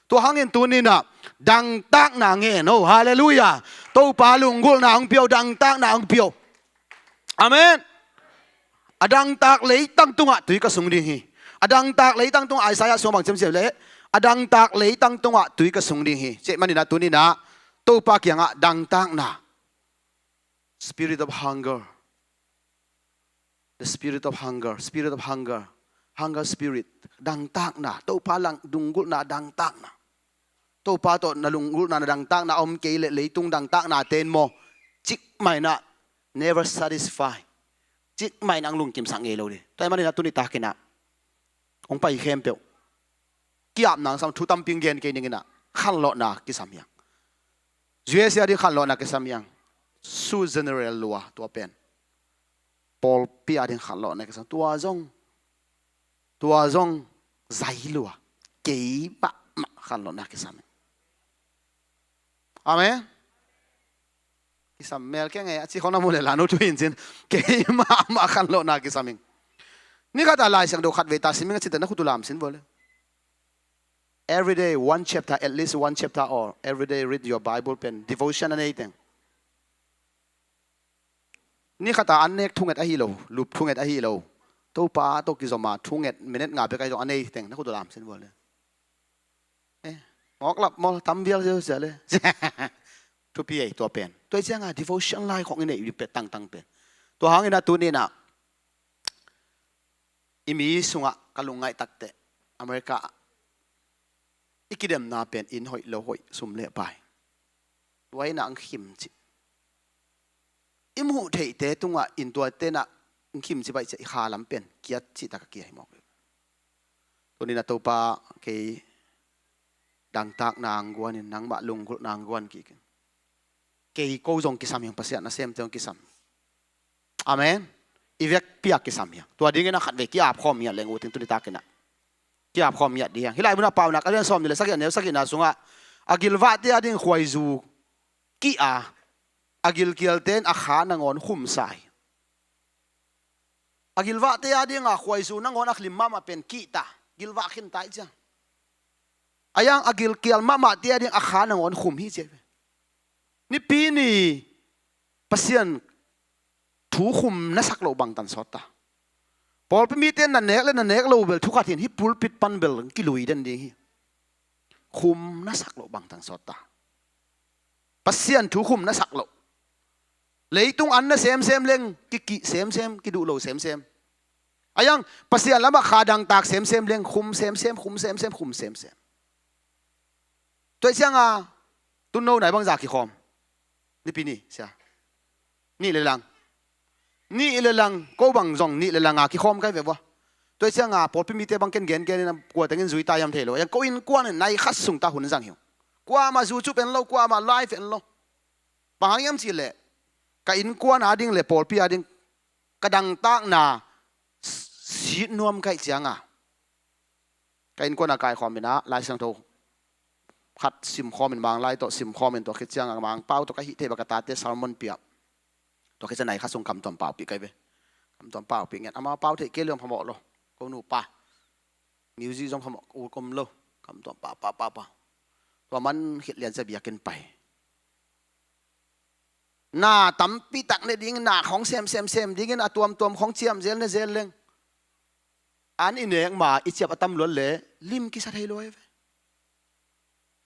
Tua hangin tuninah dangtakna ngen o. Halleluiah. Topa lunggulhna hong pio, dangtakna hong pio. Amen. A dangtak leitang tungah tui ka sung ding hi. A dangtak leitang tungah Isaiah sung bang ciamciam le, a dangtak leitang tungah tui ka sung ding hi. Cih maninah tuninah Topa kiangah dangtakna, spirit of hunger. The spirit of hunger, spirit of hunger, hunger spirit, dangtakna, Topa lang lunggulhna dangtakna. Topa tawh na lunggulhna, na dangtakna a om kei le leitung dangtakna ten maw, cikmah inah never satisfy. Cikmah inah ang lungkimsak ngei lo ding. Tua i maninah tuni takinah hong pai khempeuh ki-apna ang sam, thu tampi gen kei ninginah khanlawhna kisam hiang. U S A ding khanlawhna kisam hiang. Su general lua tua pen. Pawlpi a ding khanlawhna kisam. Tua zong, tua zong zai lua. Kei mahmah khanlawhna kisam. Amen. Kisam mel keng e, a ci khong na mu le la nu thu in cin. Kei mahmah khanlawhna kisam ing. Ni khat a Lai Siangtho khat vei ta sim ing a cin ta na khut uh lam sin vua le. Every day one chapter, at least one chapter, or every day read your Bible pen devotion a nei teng. Ni khat a an nek thunget ahi lo, lup thunget ahi lo. Topa tawh kizom a thunget minute nga bek ahi zong a nei teng na khut uh lam sin vua le. Eh, mawk lap maw, tam vial ziau sia le. Thupi ei tua pen. Tua i cianga devotion lai khong i neih pet tangtang pen. Tua hangin a tuninah i mi sungah ka lungngaih takteh America ah i kidemna pen inn hoih lo hoih, sum le pai. Tua inah ang khim cih. I muh theihte tungah inn tuate inah ang khim cih baih ciah i kha lam pen kiat cih tak a kia hi mawk. Tuninah Topa kei dangtakna ang guanin, nangmah lunggulhna ang guan kikin. Kei ko zong kisam hiang, Pasian nasemte zong kisam. Amen. I vekpi a kisam hiang. Tua dingin a khat vei ki-ap khawm hiang leng uh ting tuni takinah. Ki-ap khawm hiang dih hiang. Hih lai munah Paunak a lian sawm ni le sagih a neu sagihna sungah a gilvahte a ding khuaizu kih a, a gilkialte in a kha nangawn khumsa hi. A gilvahte a dinga khuaizu nangawn a lim mahmah pen kihta, gilvah khinta hi cia. A yang a gilkial mahmahte a ding a kha nangawn khum hi cia. Nipi ni Pasian thu khum na sak loh bangtan sawt ta. Pawlpi mite na nek le na nek lo bel thu khat hin hih pulpit pan bel kilui den ding hi. Khum na sak loh bangtan sawt ta. Pasian thu khum na sak loh. Leitung an na semsem leng kikih semsem, kiduh lo semsem. A yang Pasian lamah kha dangtak semsem leng khum semsem, khum semsem, khum semsem. Tua hi cianga tunno nai bangza kikhawm? Nipi ni sia. Nih le lang. Nih le lang, ko bang zong nih le langa kikhawm kai ve vua. Tua cianga pawlpi mite bang ken gengen in kua tengin zui ta hiam thei lo. Yang ko innkuan in nai khat sung ta hun zang hi ung. Kuamah zu cu pen lo, kuamah live en lo. Bang hang hiam cihleh ka innkuan ading le pawlpi ading ka dangtakna sit nuam kaih cianga ka innkuan a kaikhawm inah Lai Siangtho khat simkhawm in, Manglai tawh simkhawm in, tua khit cianga Mangpau tawh ka hih theih bang ka tate sermon piah. Tua khit cianga nai khat sung kamtuam paupih kai ve. Kamtuam paupih ngen ama pau theih kei liam phamawh lo. Ko nupa music zong phamawh ul kom lo. Kamtuam pa pa pa pa. Tua man khit lian cia biakinn pai. Na tampi tak ne dingin, na khong sem sem sem dingin, a tuamtuam khong ciam zel ne zel leng an i nek ma i ciap a tam luat le lim kisa thei lo hi ve.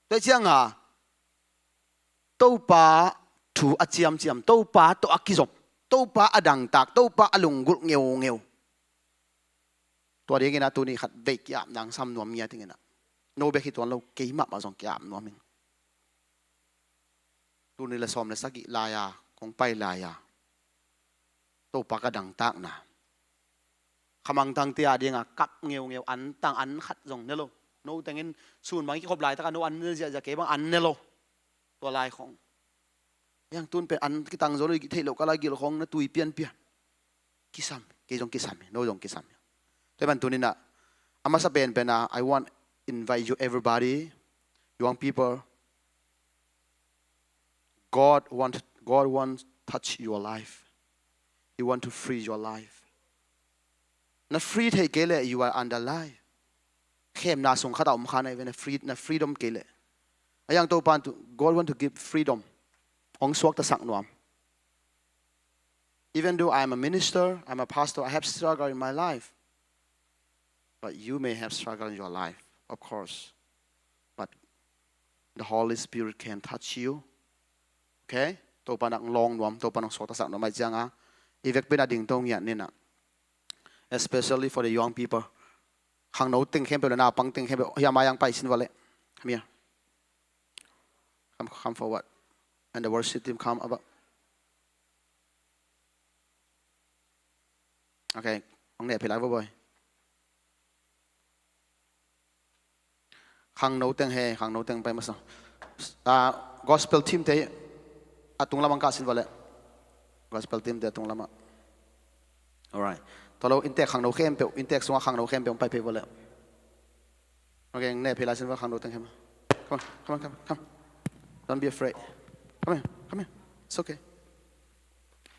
Tua cianga Topa thu a ciamciam, Topa tawh a kizop, Topa a dangtak, Topa a lunggulh ngeungeu. Tua dingin a tuni khat vei ki-ap nang sam nuam ngia dingin a no bek hi tuan lo, keimah mah zong ki-ap nuam ing. Tuni le sawm le sagih lai-a kong pai lai-a Topa ka dangtakna khamangtangte a dinga kap ngeungeu, an tang an khat zong ne lo. No tengin sun bang i kikhop laitaka no an ne ziahziah, kei bang an ne lo. Tua lai khong yang tun pen an kitang zo lo, i theih loh kala gil khong na tui pianpian. Kisam, kei zong kisam hi, no zong kisam hi. Tua man tuninah a masa penpena, I want invite you everybody, young people. God want, God want touch your life. He want to free your life. Na free thei kei leh you are under lie. Khemna sung khata om kha nai ve, na free, na freedom kei leh. A yang Topan tu, God want to give freedom. Ong suakta sak nuam. Even though I am a minister, I am a pastor, I have struggle in my life. But you may have struggle in your life, of course. But the Holy Spirit can touch you. Okay? Topa nak long nuam, Topa nak suakta sak nuam ai cianga i vekpi na ding to ngiat nina. Especially for the young people. Khangno teng khempeuh le naupang teng khempeuh hiam a yang pai sin vale. Come here. Come, come forward. And the worship team come about. Okay, ang ne philai bo boy. Khangno teng he, khangno teng pai masa. Ah, gospel team te a tung lamang ka sin vale. Gospel team te a tung lama. Alright. Tolo intek khangno khempeuh, intek sunga khangno khempeuh pai pe vale. Okay, ne philai sin vale khangno teng he ma. Come on, come on, come on, come. Don't be afraid. Come here, come here. It's okay.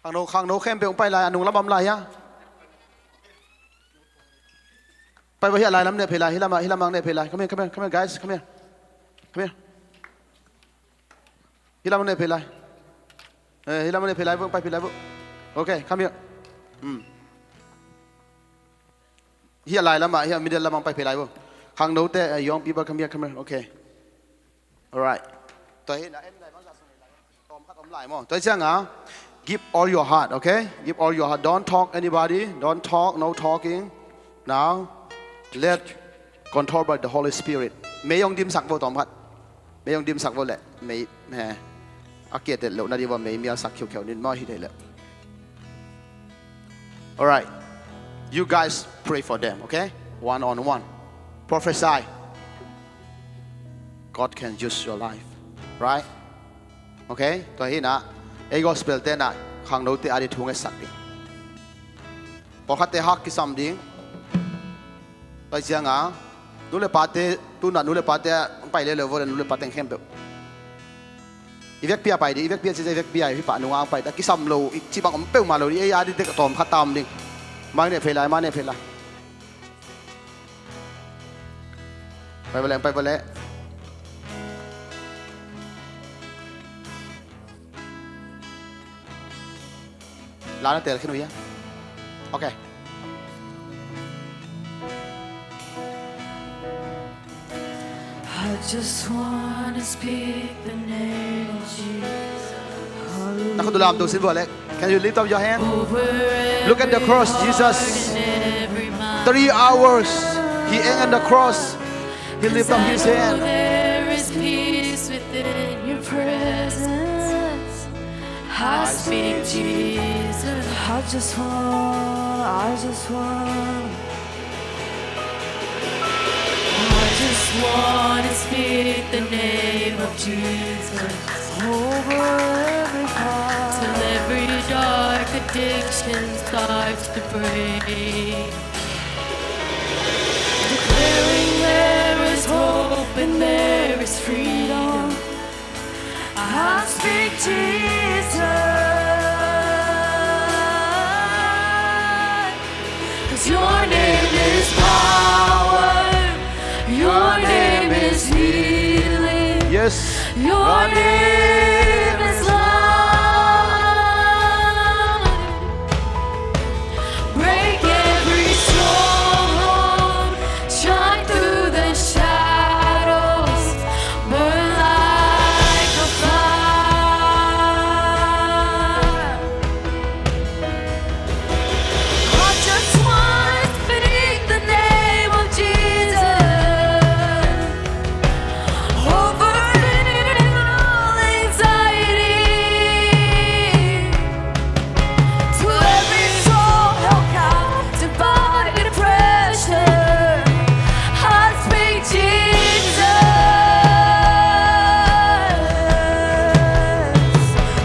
Khangno, khangno khempeuh pai lai, a nung lamam lai ya. Pai bo hi a lai lam ne phei lai, hi lam, hi lam ne phei lai. Come here, come here, come here, guys, come here. Come here. Hi lam ne phei lai. Eh, hi lam ne phei lai bo, pai phei lai bo. Okay, come here. Hmm. Hi a lai lam ah, hi a middle lam ah pai phei lai bo. Khangno te, eh, young people, come here, come here. Okay. Alright. Tua hi na en lai bang za sung lai. Tawm khat om lai maw. Tua hi cianga, give all your heart, okay? Give all your heart. Don't talk anybody. Don't talk, no talking. Now, let control by the Holy Spirit. Mei ong dimsak vo tawm khat. Mei ong dimsak vo le. Mei, he. A kiatet lo na di vo mei mialsak khiukheu nin maw hi thei le. Alright. You guys pray for them, okay? One on one. Prophesy. God can use your life. Right? Okay? Tua hi na. Ei gospel te na. Khangno te a di thu ngetsak ding. Pawlkhat te hak kisam ding. Tua hi cianga. Nu le pate, tuna nu le pate, ang pai leleu vo le nu le pa teng khempeuh. I vekpi a pai di, i vekpi a cici, i vekpi a hi pah nunga ang pai ta, kisam lo, i cibang om peuhmah lo di, ei a di tek tawm khat tam ding. Mai ne phei lai, mai ne phei lai. Pai vale, pai vale. La na tel khin uh hia? Okay. I just wanna speak the name of Jesus. Na khut lam tu sin vua le. Can you lift up your hand? Look at the cross, Jesus. Three hours he hang on the cross. He lift up his hand. There is peace within your presence. I speak Jesus. I just want, I just want. speak the name of Jesus over every heart. Till every dark addiction starts to break. Declaring there is hope and there is freedom. I speak Jesus, 'cause your name is power, your name is healing. Yes. Your name is love. Break every stronghold, shine through the shadows, burn like a fire. I just wanna speak the name of Jesus over fear and all anxiety. To every soul held captive by depression, I speak Jesus.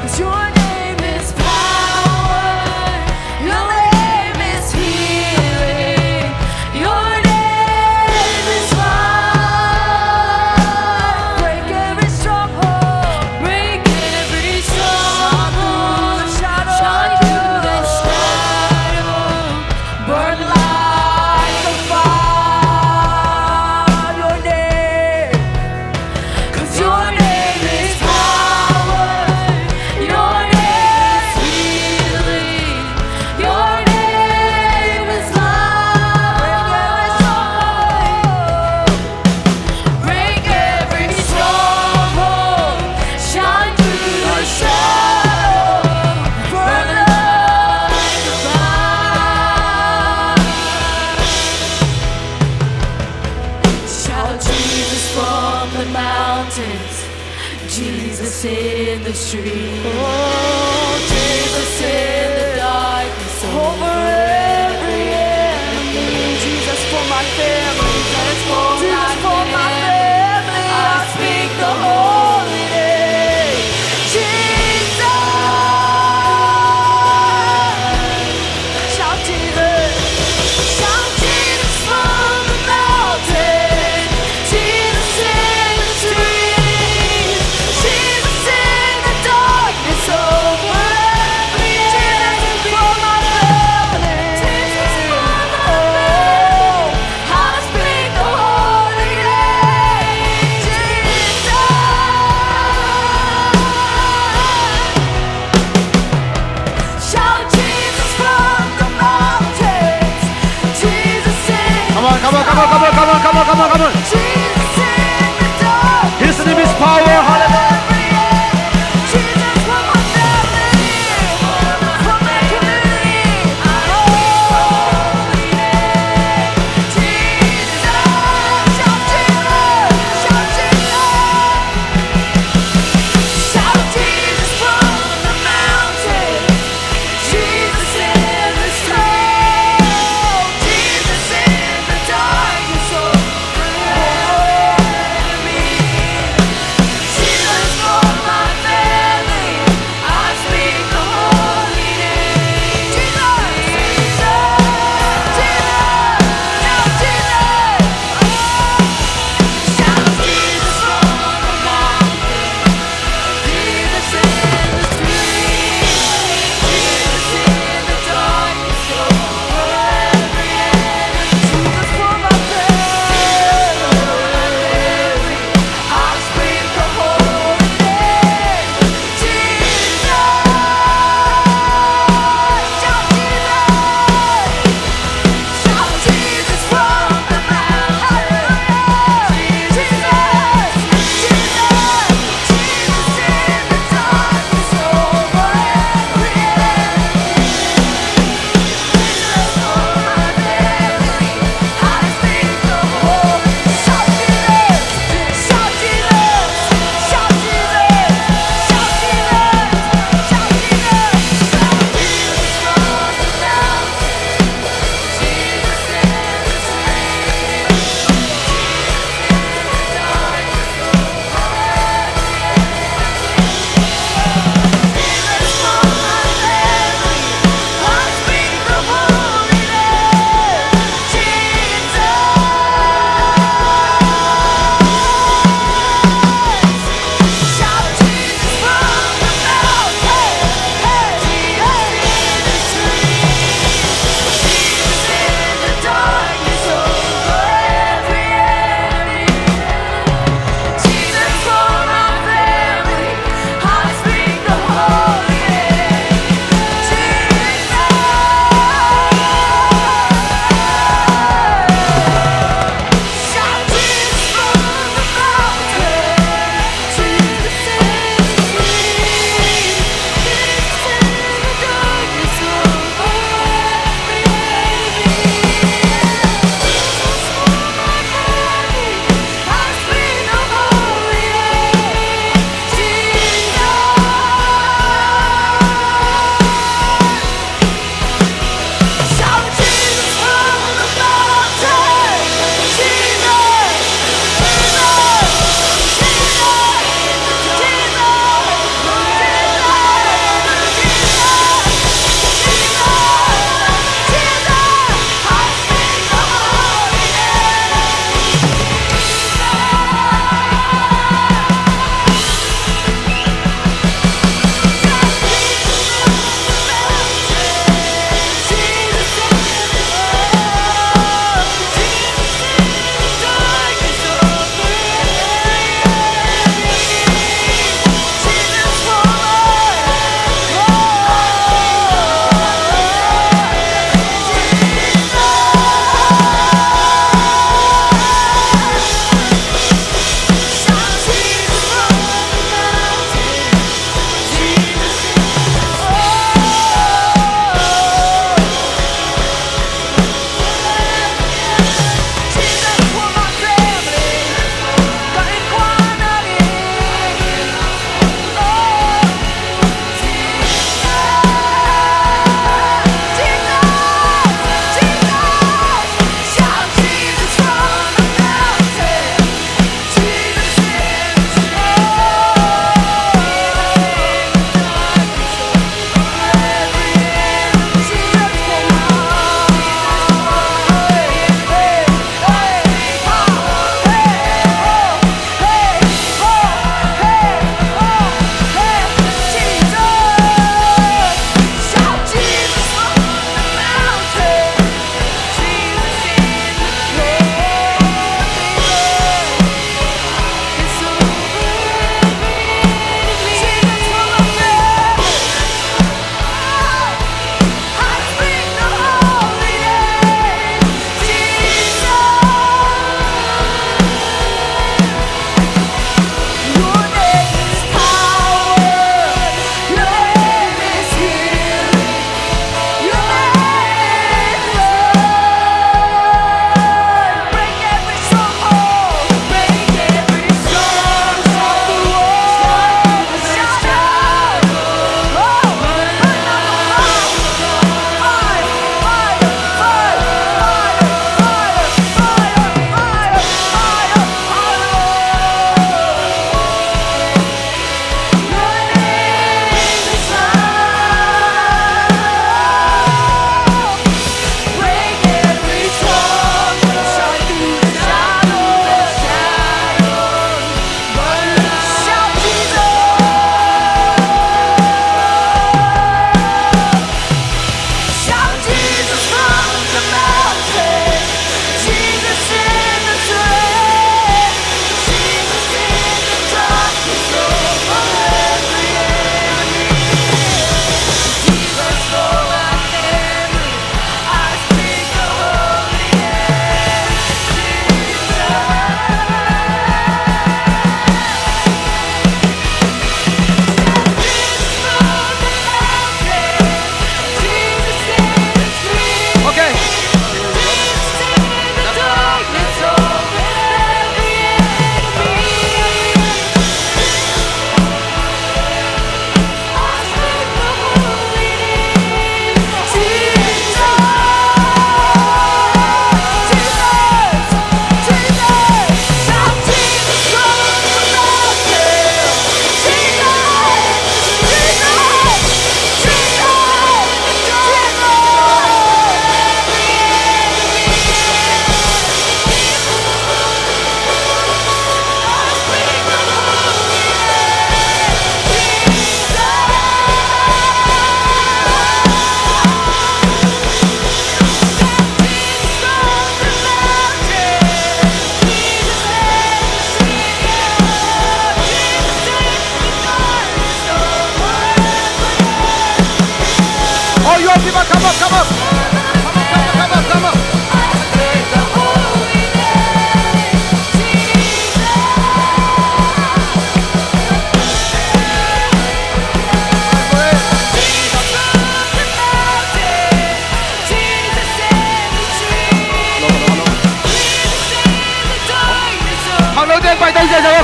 'Cause your name is power, your name is healing, your name is love. Break every stronghold, break every stronghold. Shine through the shadow, shine through the shadow. Burn like a fire, your name. 'Cause your name is power, your name is healing, your name is love. Break every stronghold, shine through the shadow, burn like a fire. Shout Jesus from the mountains, Jesus in the street. Oh, Jesus in the darkness, over every enemy. Jesus for my family. Jesus for my family. I speak the holy name. Jesus. Shout Jesus. Shout Jesus from the mountain. Jesus in the streets. Jesus in the darkness over every enemy. Jesus for my family. Jesus for my family. Oh, I speak the holy name, Jesus. Shout Jesus from the mountains. Jesus in Come on, come on, come on, come on, come on, come on, come on, come on. Jesus in the dark. His name is power. Hallelujah. Jesus for my family, for my community. Oh, Jesus. Shout Jesus, shout Jesus. Shout Jesus from the mountain. Jesus in the street. Jesus in the darkness over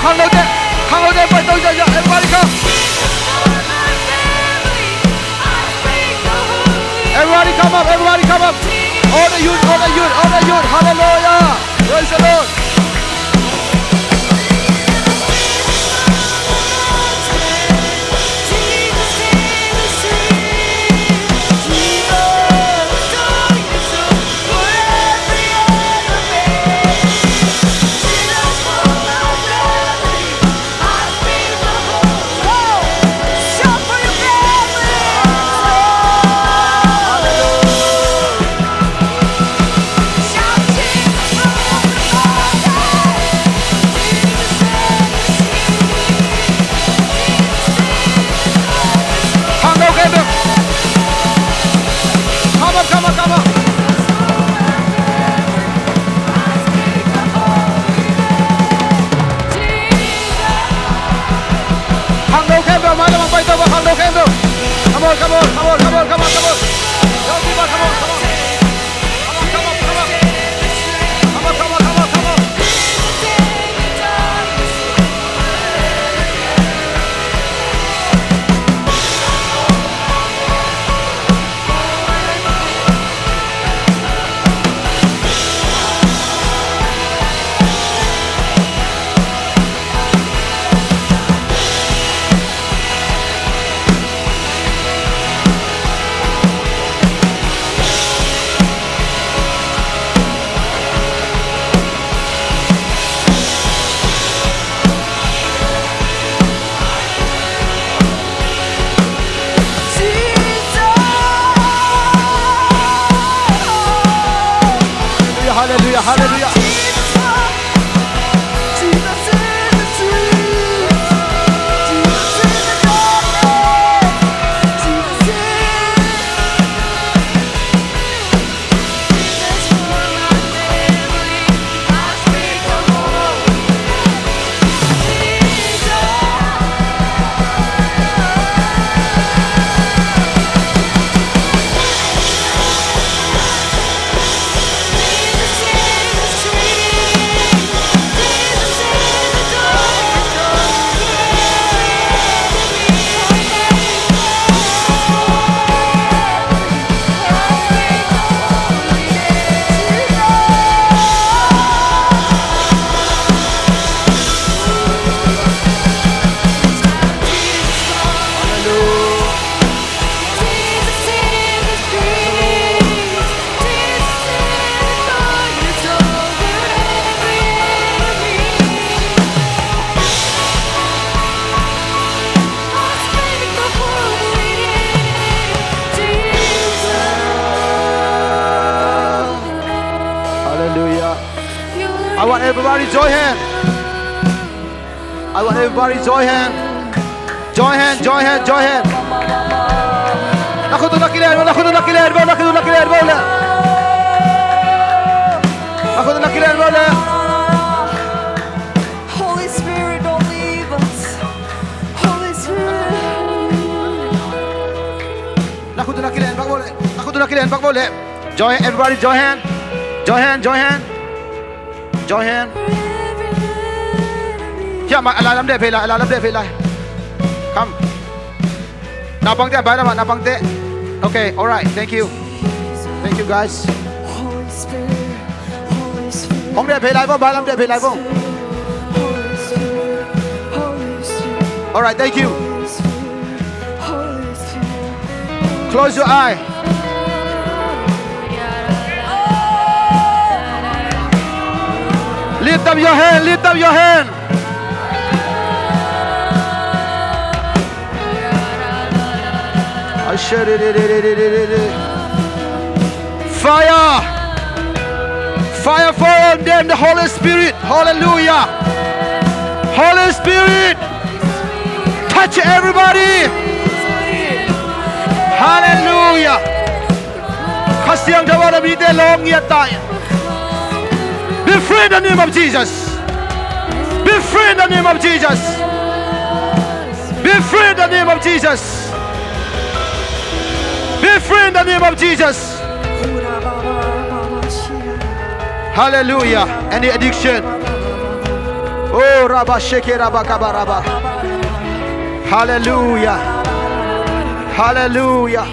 Khangnote, khangnote, pai to, ya, ya, everybody come. Everybody come up, everybody come up. All the youth, all the youth, all the youth. Hallelujah. Praise the Lord. Khangno khempeuh. Come on, come on, come on. Khangno khempeuh, mailam ah pai to, khangno khempeuh. Come on, come on, come on, come on, come on, come on. Young people, come on, come on. Come on, come on, come on. Come on, come on, come on, come on. Hallelujah, hallelujah, hallelujah. Hallelujah. I want everybody join hand. I want everybody join hand. Join hand, join hand, join hand. Na khut uh na kilen, na khut uh na kilen, na khut uh na kilen, na khut uh na kilen. Holy Spirit, don't leave us. Holy Spirit. Na khut uh na kilen bak bo le. Na khut uh na kilen bak bo le. Join, everybody join hand. Join hand, join hand. Join hand. Hiah mah, a lai lam deh phei lai, a lai lam deh phei lai. Come. Naupangte a bai lam ah, naupangte. Okay, alright, thank you. Thank you, guys. Hong deh phei lai vo, bai lam deh phei lai vo. Alright, thank you. Close your eye. Lift up your hand, lift up your hand. Fire! Fire fall on them, the Holy Spirit. Hallelujah. Holy Spirit, touch everybody. Hallelujah. Kha Siangtho a na mite lawng ngiat ta in. Be free in the name of Jesus. Be free in the name of Jesus. Be free in the name of Jesus. Be free in the name of Jesus. Hallelujah. Any addiction? Oh, rabba sheke rabba kaba rabba. Hallelujah. Hallelujah.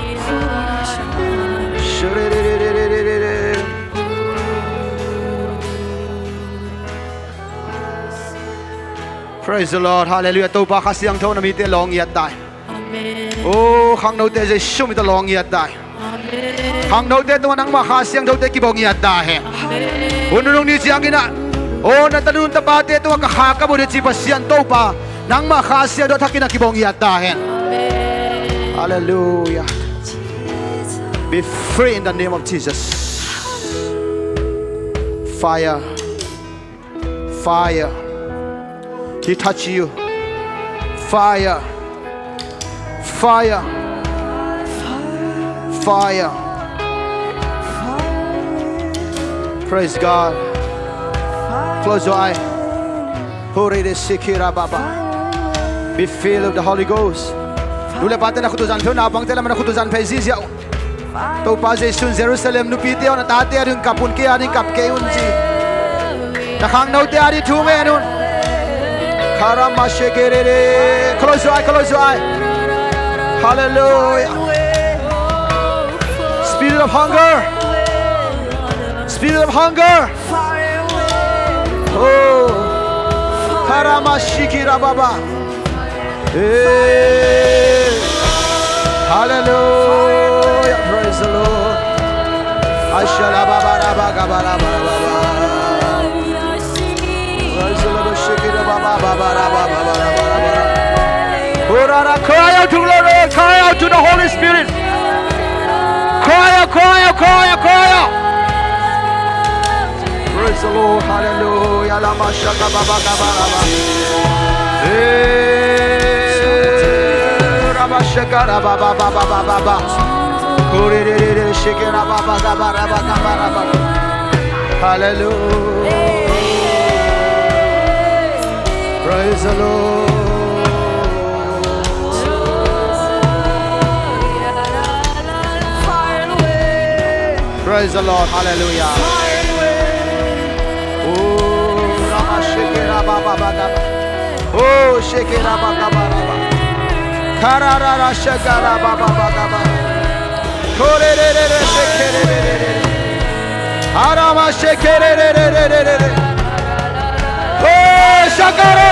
Praise the Lord. Hallelujah. Topa Kha Siangtho na mite lawng ngiat ta hen. Amen. Oh, khangnote Jesu min tawh lawng ngiat ta hen. Amen. Khangnote tungah nangmah Kha Siangthote kibawh ngiat ta hen. Amen. Hun nunung ni ciangin ah, oh, na tanu tapate tungah ka kha ka bawh hi ci Pasian Topa, nangmah Kha Siangtho thakin ah kibawh ngiat ta hen. Amen. Hallelujah. Be free in the name of Jesus. Fire. Fire. He touch you. Fire. Fire. Fire. Praise God. Close your eye. Hore de sikira baba. Be filled with the Holy Ghost. Nu le pate na khut uh zan phei un, naupangte lam ah na khut uh zan phei ziahziah un. Topa Jesu in Jerusalem nupite aw, na tate ading kap un, kei ading kap kei un ci. Na khangnote ading thu ngen un. Karama shekerere. Close your eye, close your eye. Hallelujah. Spirit of hunger. Spirit of hunger. Oh. Karama shikira baba. Hey. Hallelujah. Praise the Lord. Ashala baba raba gaba raba raba. Praise the Lord. Shake it, baba, baba, raba, baba, raba, raba. Urara, cry out to the Lord. Cry out to the Holy Spirit. Cry out, cry out, cry out, cry out. Praise the Lord. Hallelujah. Lama shaka baba gaba raba. Eh, raba shaka raba baba baba baba. Kore re re re shake raba baba gaba raba gaba raba. Hallelujah. Praise the Lord. Praise the Lord. Hallelujah. Oh, Rama Shekera Baba Baba. Oh, Shekera Baba Baba. Kararara Shekara Baba Baba. Korerere Shekere. Arama Shekere. Oh, Shakara.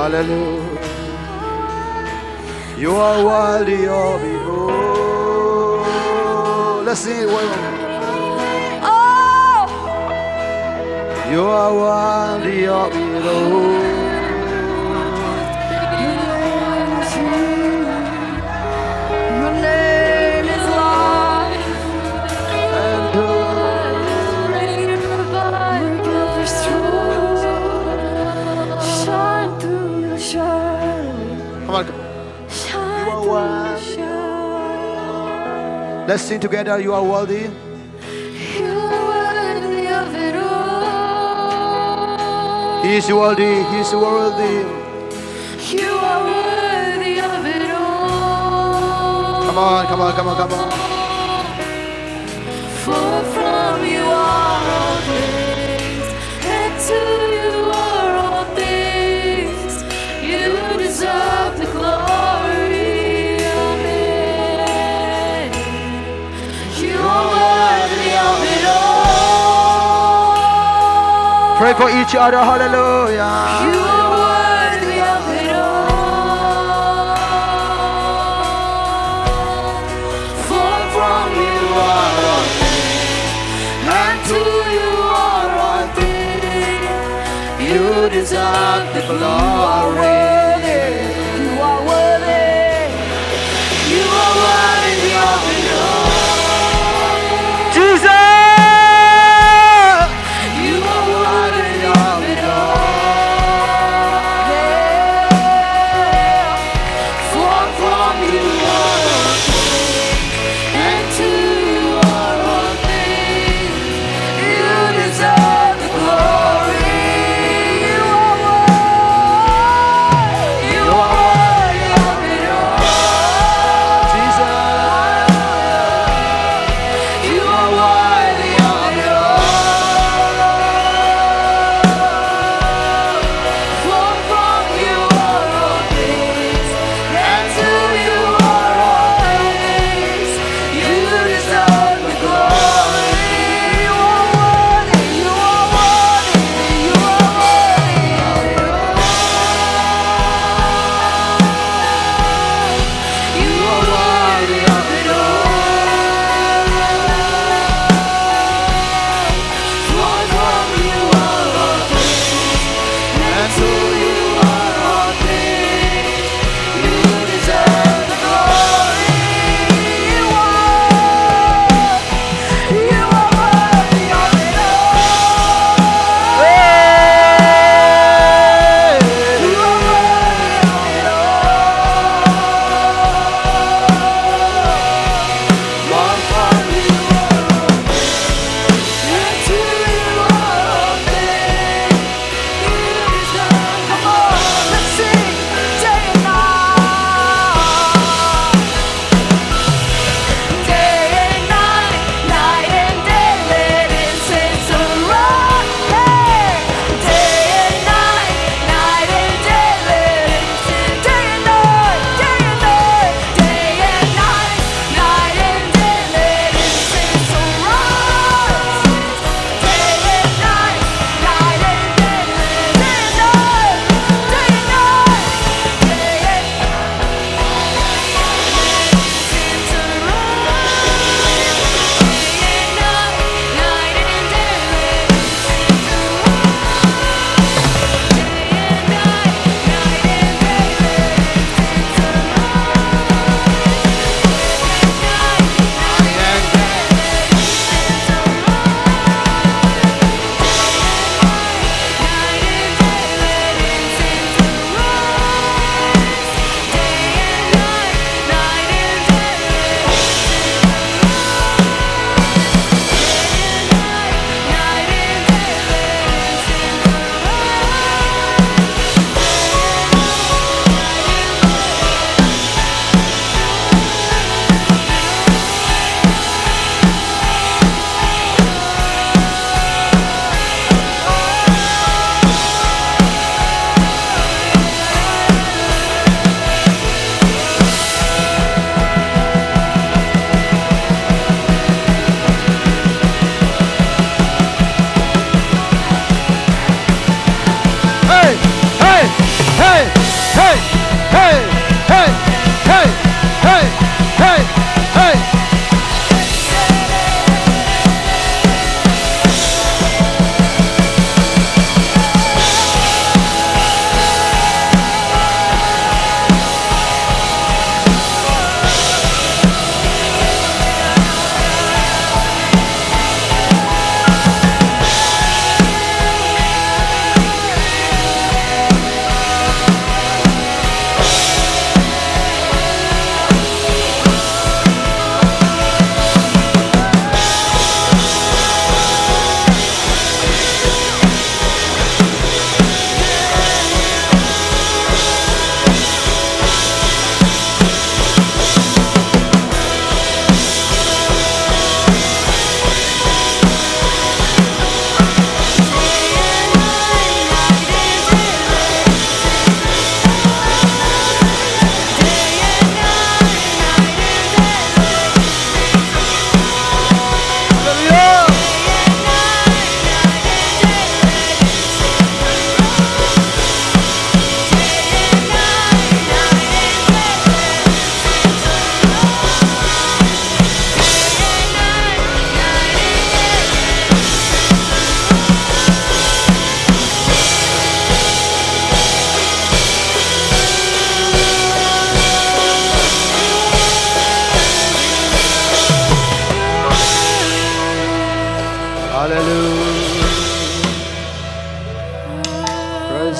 Hallelujah. You are worthy of it all. Let's sing it one more. Oh! You are worthy of it all. Your name is life and glory. Shine through the shadow. Come on, come on. You are worthy. Let's sing together, You are worthy. You are worthy of it all. He is worthy, He is worthy. You are worthy of it all. Come on, come on, come on, come on. For from you are all things, and to you are all things. You deserve the glory. Amen. You are worthy of it all. Pray for each other. Hallelujah. You are worthy of it all. For from you are all things, and to you are all things. You deserve the glory. You are worthy. You are worthy of it all. Jesus! You are worthy of it all. Yeah. For from you are all things, and to you are all things. You deserve the glory. You are worthy.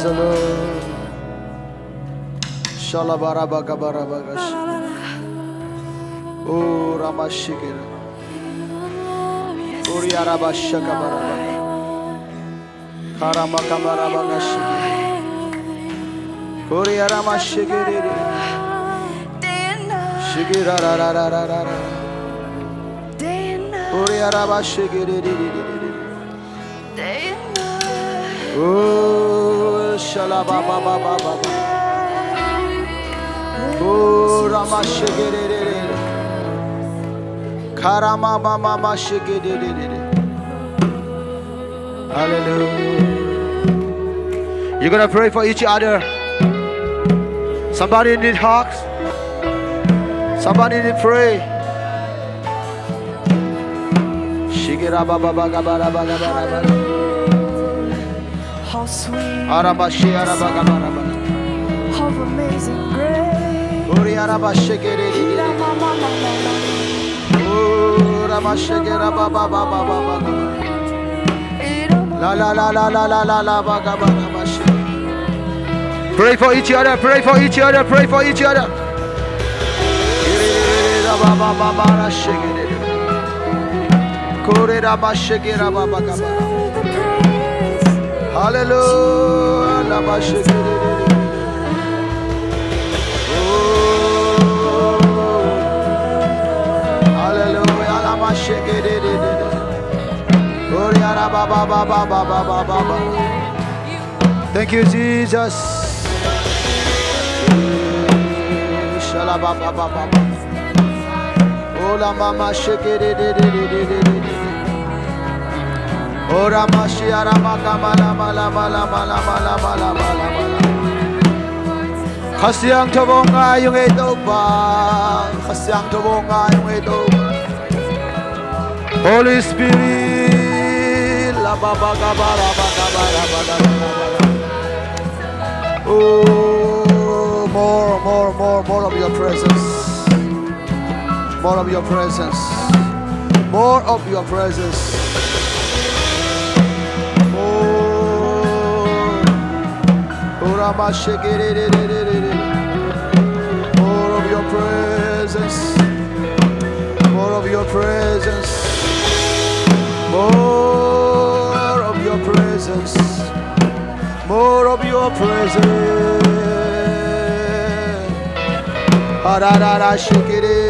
Praise the Lord. Shalabarabagabarabagash. Oh, Ramashikira. Uriarabashakabaraba. Karamakabarabagashikira. Uriaramashikira. Shikirararararara. Uriarabashikira. Oh, shalabababababa. Oh, ramashikiriri. Karamamamamashikiriri. Hallelujah. You're gonna pray for each other. Somebody need hugs. Somebody need pray. Shikira baba baba baba baba baba. How sweet Arabashi araba baba baba. How amazing grace. Uri araba shikiri. Ura mama mama. Ura mashikira baba baba baba baba. La la la la la la la la baba baba. Pray for each other, pray for each other, pray for each other. Hallelujah. Oh, hallelujah. Thank you, Jesus. Shalababababa. Ola mama shikiri. Ora mashi ara maka mala mala mala mala mala mala mala mala. Kha Siangtho hong ngai ung ei Topa. Kha Siangtho hong ngai ung ei Topa. Holy Spirit, la ba ba ga ba ra ba ga ba ra ba ga ba ra ba ra. Oh, more, more, more, more of your presence. More of your presence. More of your presence. Oh. More of your presence. More of your presence. More of your presence. More of your presence. Hararara shikiri.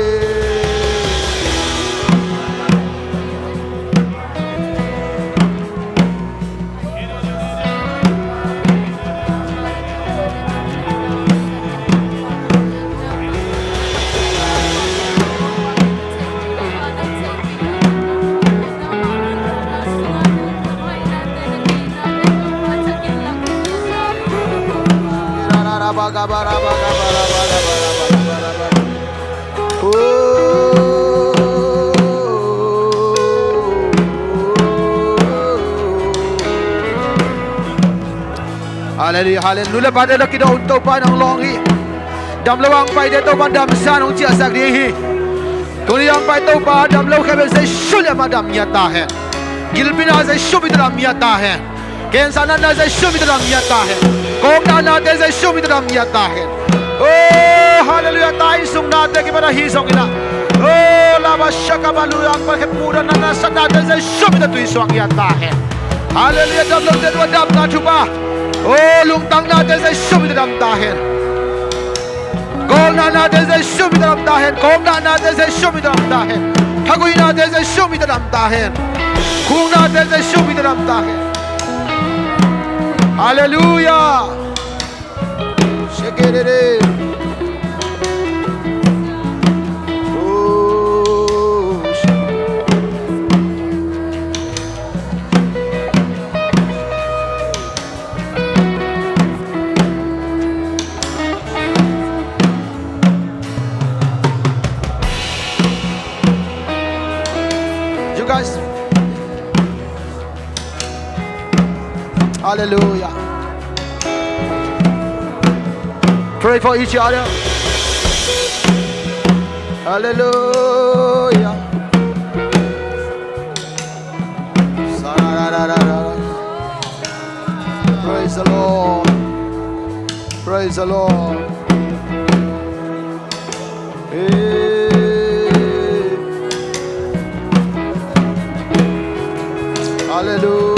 Hallelujah, hallelujah. Nu le pate la kidawh un, Topa in hong lawng hi. Damlo a hong paite Topa in damsa in hong ciahsak ding hi. Tuni a hong pai Topa, damlo khempeuh Jesu lian mah dam ngiat ta hen. Gilpina Jesu min tawh dam ngiat ta hen. Cancer natna Jesu min tawh dam ngiat ta hen. Kawkna nate Jesu min tawh dam ngiat ta hen. Oh, hallelujah. Taing sung nate kipan ahi zongin ah, oh, laba shaka balu yang pan khempeuh natna satnate Jesu min tawh tuisuak ngiat ta hen. Hallelujah. Damlote tua damna thupha, oh, lungtangnate Jesu min tawh dam ta hen. Kawkna nate Jesu min tawh dam ta hen. Kawkna nate Jesu min tawh dam ta hen. Thagui nate Jesu min tawh dam ta hen. Khuknate Jesu min tawh dam ta hen. Hallelujah. Shake it, it, it. Oh, shake it. You guys. Hallelujah. Pray for each other. Hallelujah. Praise the Lord. Praise the Lord. Hey. Hallelujah.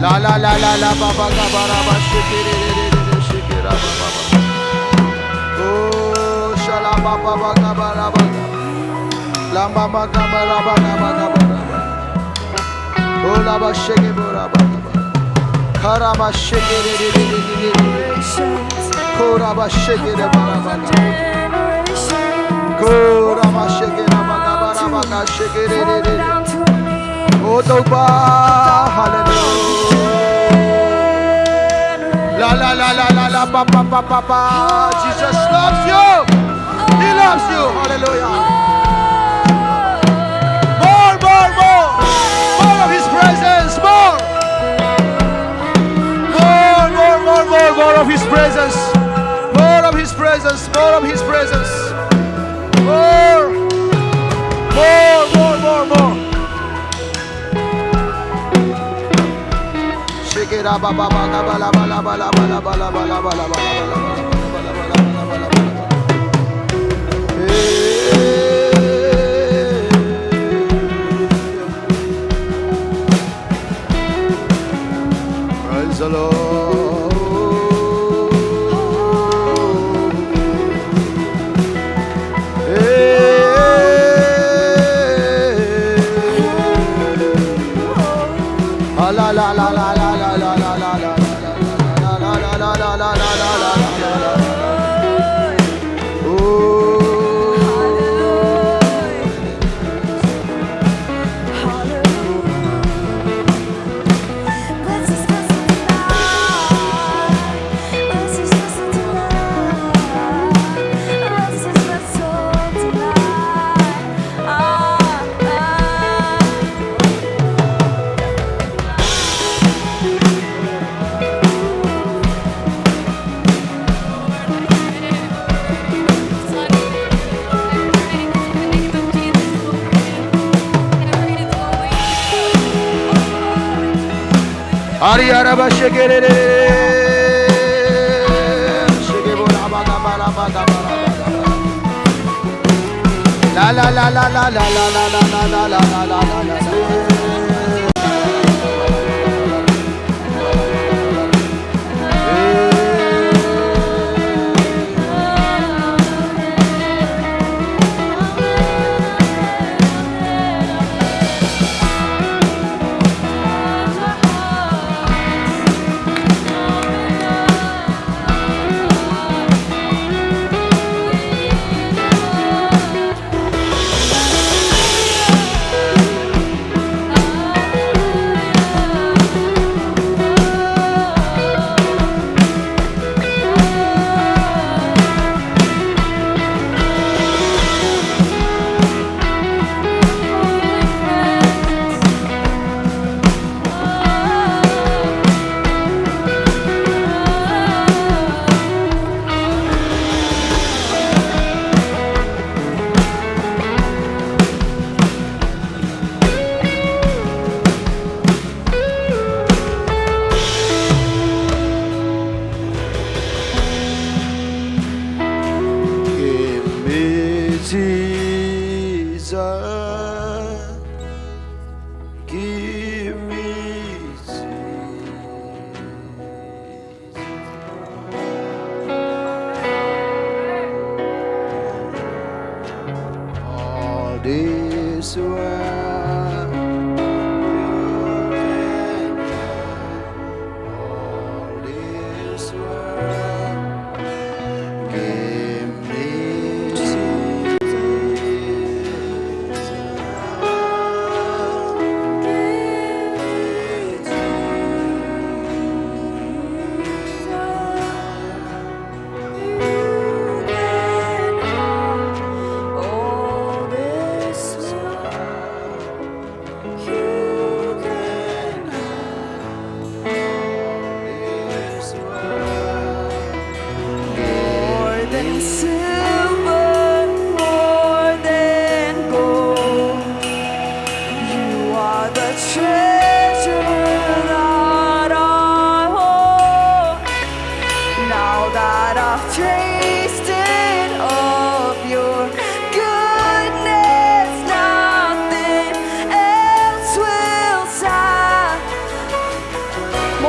La, la, la, la, la, ba, ba, ga, ba, ra, ba, shiki, ri, ri, ri, ri, ri, shiki, ra, ba, ba, ba. Oh, sha, la, ba, ba, ba, ga, ba, ra, ba, ga. La, ba, ba, ga, ba, ra, ba, ga, ba, ga, ba, ra, ba. Oh, la, ba, shiki, bo, ra, ba, ga, ba. Ka, ra, ba, shiki, ri, ri, ri, ri, ri, ri, ri. Ko, ra, ba, shiki, ri, ba, ra, ba, ga. Ko, ra, ba, shiki, ra, ba, ga, ba, ra, ba, ga, shiki, ri, ri, ri, ri. Oh, Topa, hallelujah. La, la, la, la, la, la, pa, pa, pa, pa, pa. Jesus loves you. He loves you. Hallelujah. More, more, more. More of His presence. More. More, more, more, more, more of His presence. More of His presence. More of His presence. More. More, more, more, more. Shake it up, ba, ba, ba, ba, ba, ba, ba, ba. Hey. Praise the Lord. Hey. Ah, la, la, la. Oh. Ari araba shekere. La, la, la.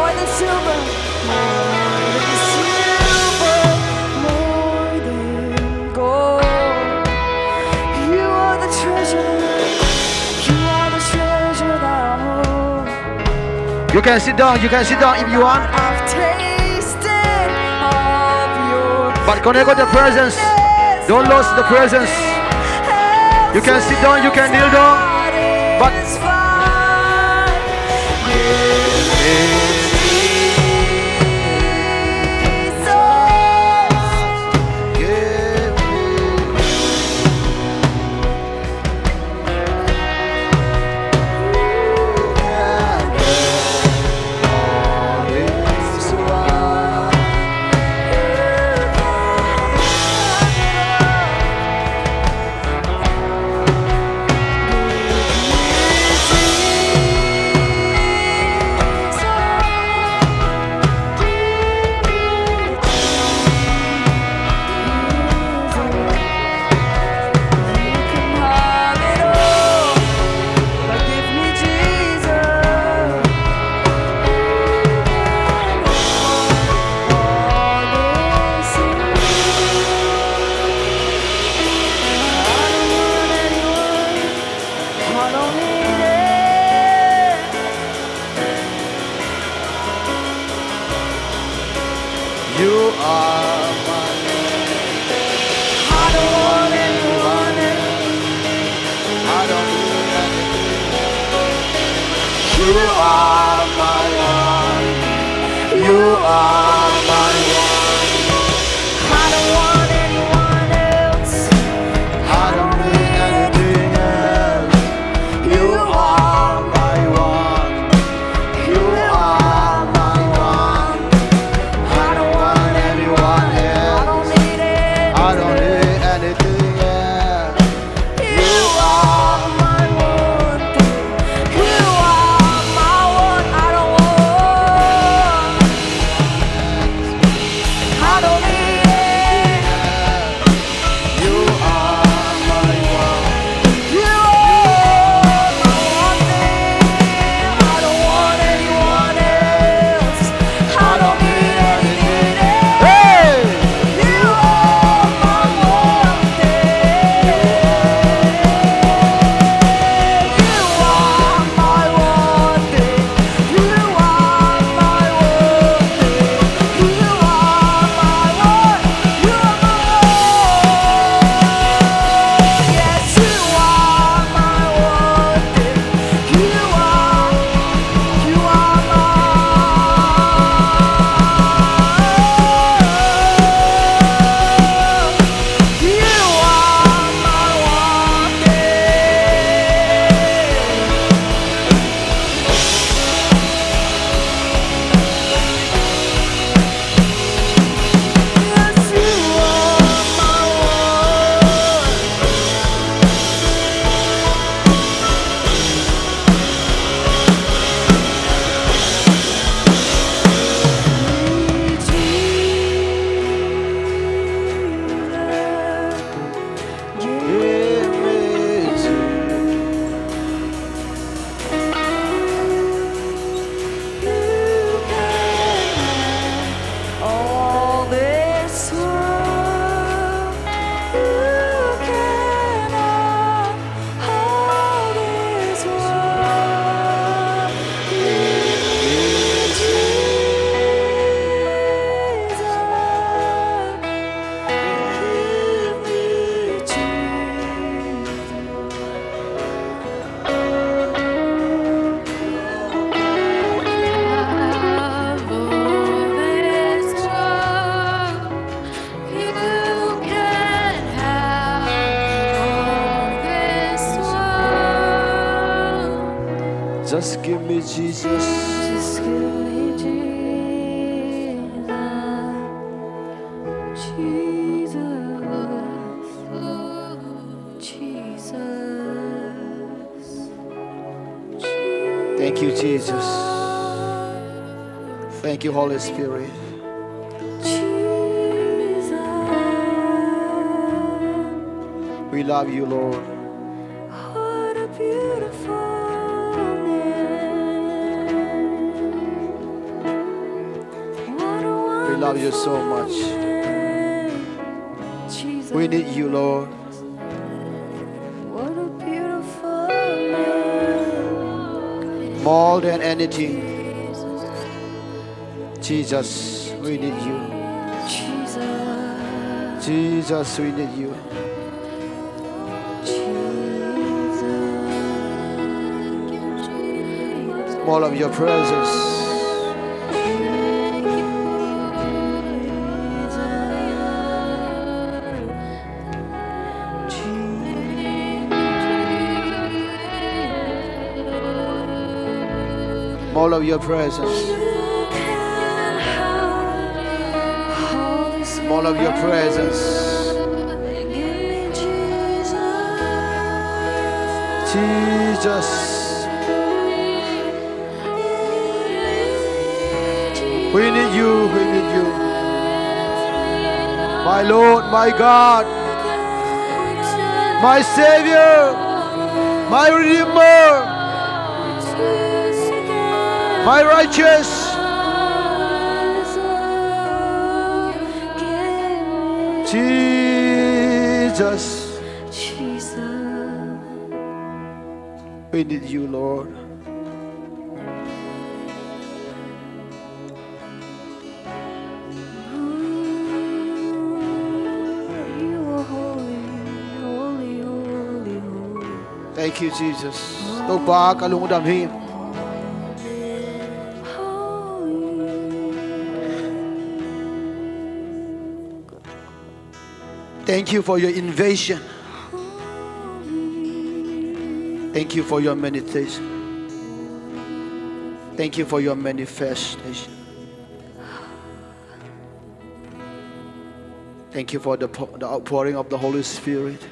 More than silver, more than silver, more than gold. You are the treasure, you are the treasure that I hold. You can sit down, you can sit down if you want. I've tasted of your But connect with the presence. Don't lose the presence. You can sit down, you can kneel down. But You are my I don't want anyone else. I don't need anything. You are my one. You are my one. I don't want anyone else. I don't need anything else. You are my one. You are my one. I don't want anyone else. I don't need anything else. You are my one thing. You are my one. I don't want. I don't need it. You are my one. You are my one thing. I don't want anyone else. I don't need anything else. Hey! You are my one thing. You are my one thing. You are my one thing. You are my one. You are my one. Yes, you are my one thing. You are, you are my All this world, you cannot hold this world. Give me Jesus. Give me Jesus. Just give me Jesus. Just give me Jesus. Jesus. Jesus. Thank you, Jesus. Thank you, Holy Spirit. Jesus. We love you, Lord. What a beautiful name. Love you so much. We need you, Lord. More than anything. Jesus, we need you. Jesus, we need you. More of your presence. More of your presence. More of your presence. Jesus. We need you, we need you. My Lord, my God, my Savior, my Redeemer, my righteous. Jesus. We need you, Lord. Thank you, Jesus. Topa ka lungdam hi. Thank you for your invasion. Thank you for your meditation. Thank you for your manifestation. Thank you for the po-, the outpouring of the Holy Spirit.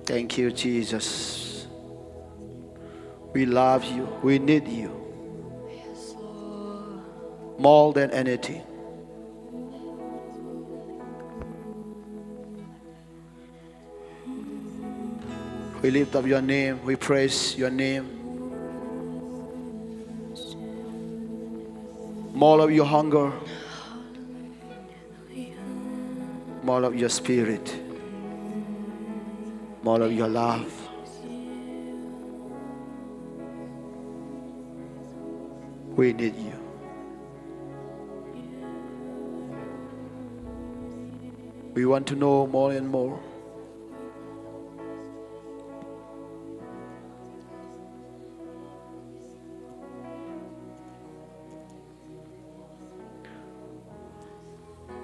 Thank you, Jesus. We love you. We need you. More than anything. We lift up your name. We praise your name. More of your hunger. More of your spirit. More of your love. We need you. We want to know more and more.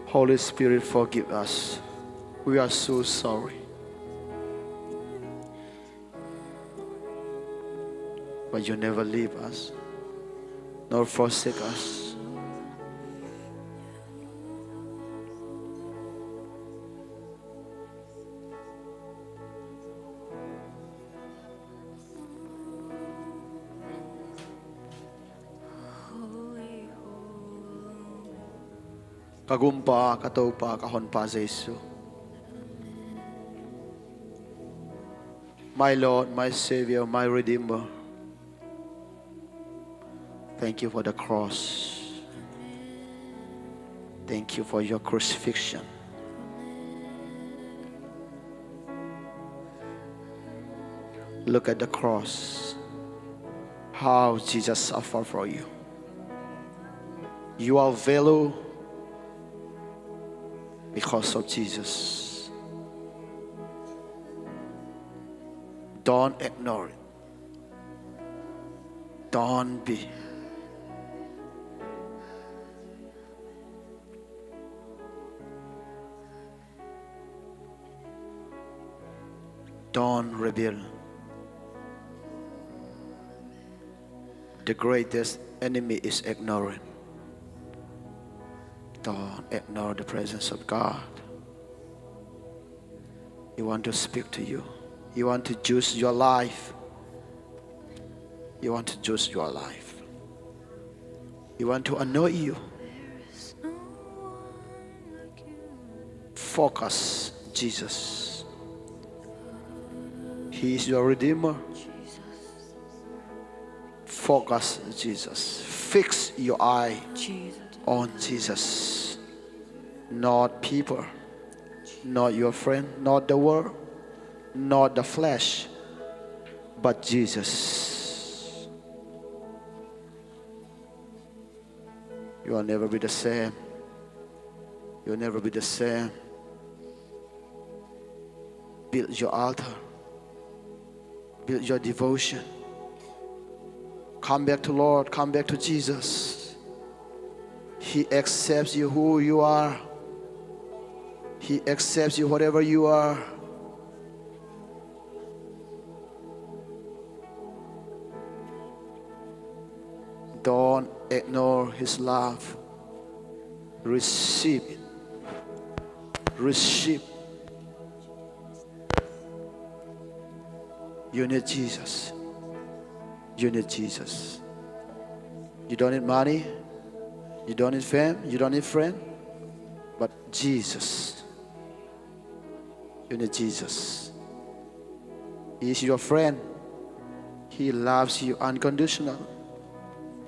Holy Spirit, forgive us. We are so sorry. But you never leave us nor forsake us. Ka Gumpa, ka Topa, ka Honpa Jesu. My Lord, my Savior, my Redeemer. Thank you for the cross. Thank you for your crucifixion. Look at the cross. How Jesus suffered for you. You are valued because of Jesus. Don't ignore it. Don't be. Don't rebel. The greatest enemy is ignorant. Don't ignore the presence of God. He want to speak to you. He want to use your life. He want to use your life. He want to anoint you. Focus Jesus. He is your Redeemer. Focus, Jesus. Fix your eye on Jesus. Not people, not your friend, not the world, not the flesh, but Jesus. You will never be the same. You'll never be the same. Build your altar. Build your devotion. Come back to Lord. Come back to Jesus. He accepts you who you are. He accepts you whatever you are. Don't ignore His love. Receive it. Receive. You need Jesus. You need Jesus. You don't need money. You don't need fame. You don't need friend. But Jesus. You need Jesus. He is your friend. He loves you unconditional.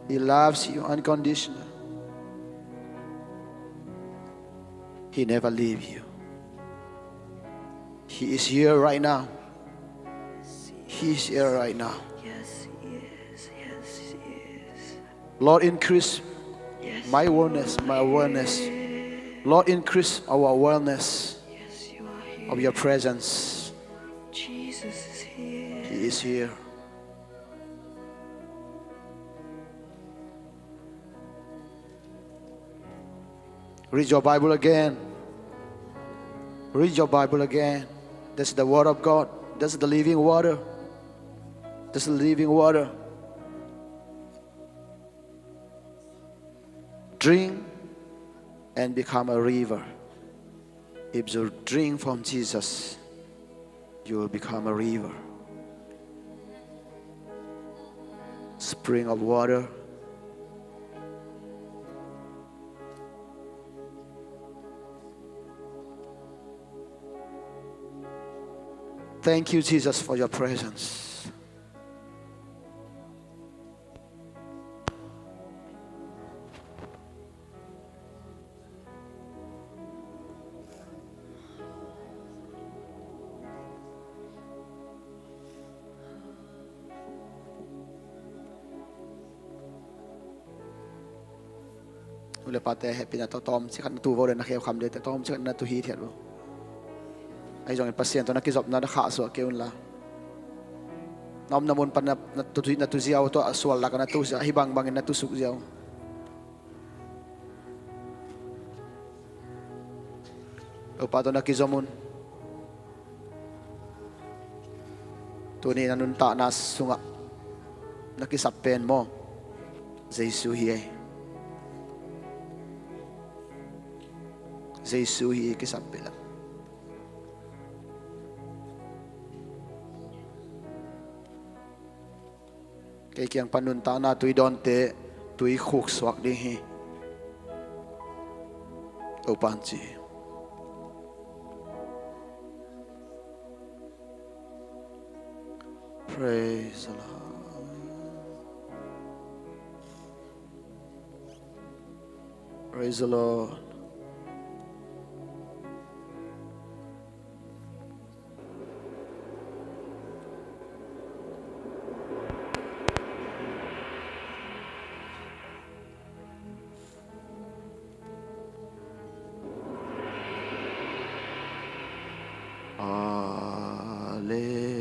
He loves you unconditional. He never leave you. He is here right now. He is here right now. Yes, He is. Yes, He is. Lord, increase my awareness, my awareness. Lord, increase our awareness of your presence. Jesus is here. He is here. Read your Bible again. Read your Bible again. That's the word of God. That's the living water. That's the living water. Drink and become a river. If you drink from Jesus, you will become a river. Spring of water. Thank you, Jesus, for your presence. U le pate hehpihna tawh tawmcik khat na tu vo le na kheu kham le te tawmcik khat na tu hithiat vo. Ahi zongin Pasian tawh na kizopna na khahsuah kei unla, na omna mun pan na, na tu, na tu ziau tawh a sual lak a na tu ziau, ahi bangbangin na tu suk ziau. Topa tawh na kizom un. Tuni na nuntakna sungah na kisap pen maw? Jesu hi ei. Jesu hi ei kisap pen. Kei kiang pan nuntakna tui dawnte tui khuksuak ding hi. Topa'n ci. Praise the Lord. Praise the Lord. Alleluia.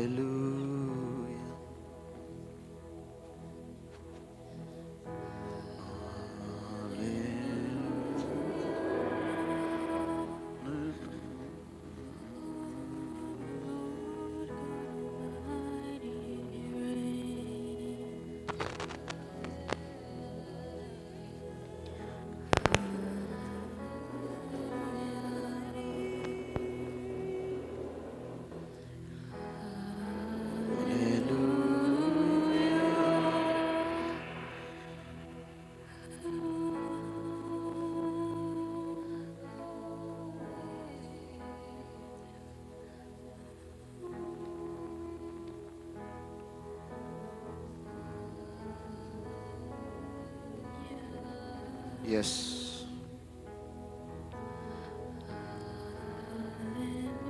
Yes.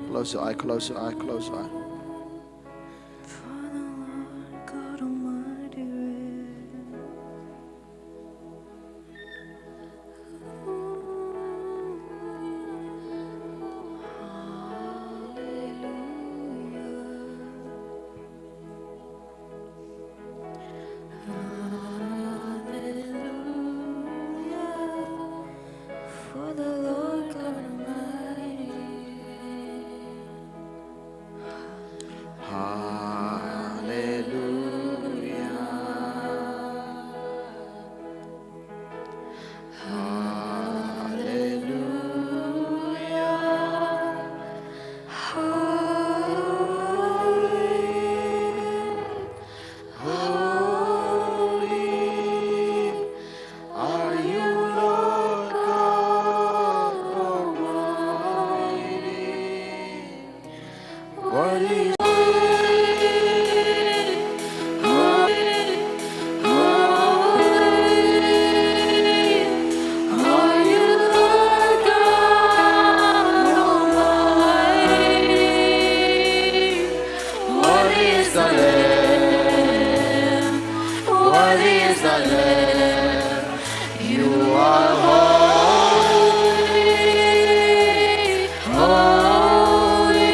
Close your eye, close your eye, close your eye.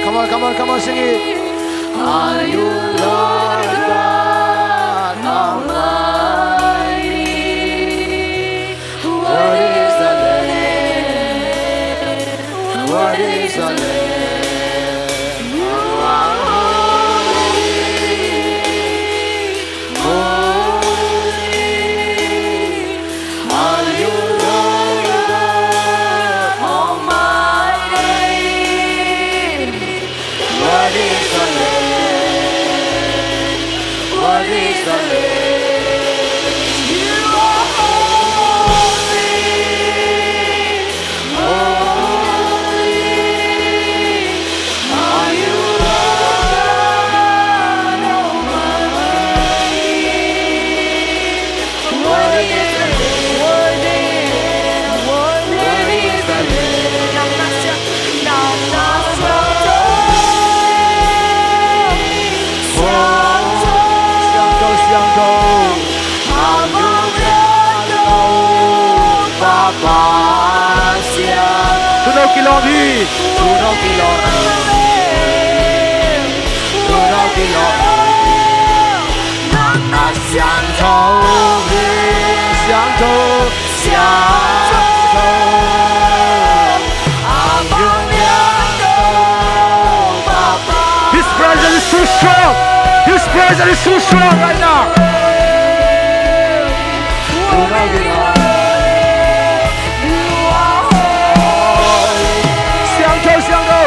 Come on, come on, come on, sing it. Tunau kilawm hi. Tunau kilawm. Tunau kilawm. Nang na siangtho hi. Siangtho. His presence is too strong. His presence is too strong right now. Siangtho, siangtho.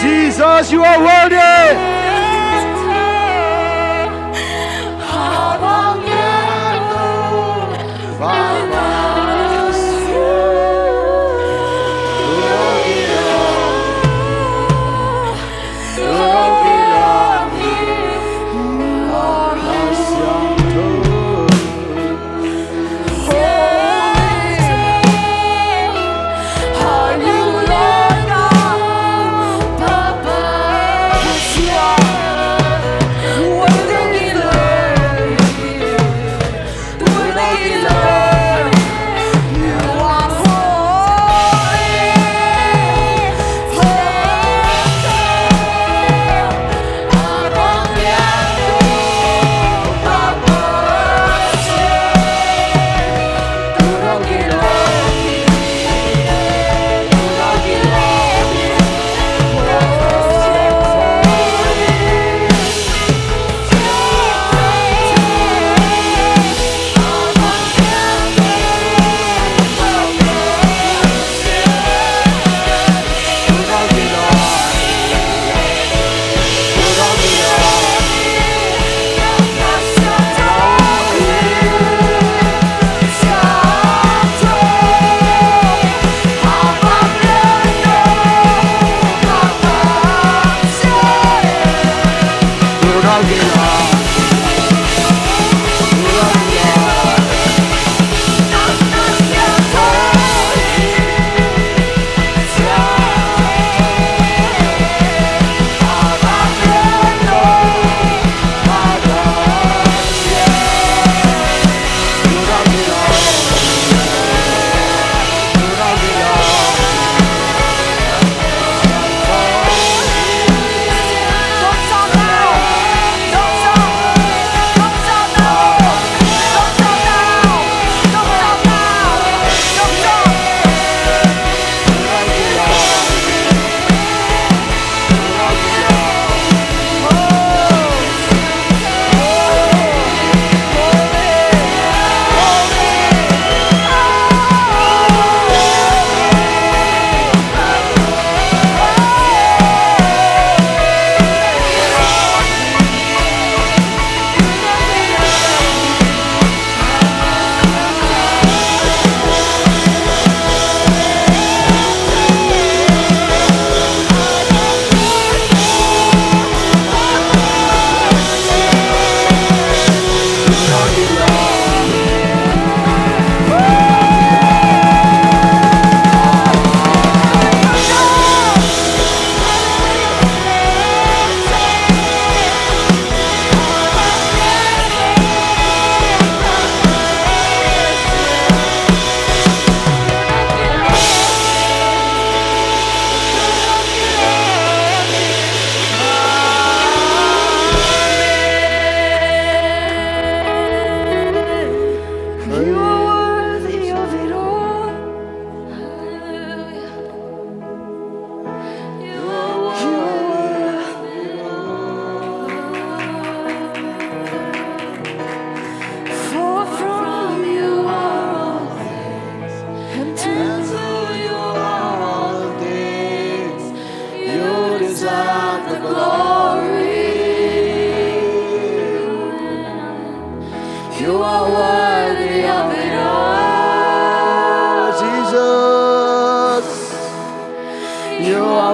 Jesus, you are worthy.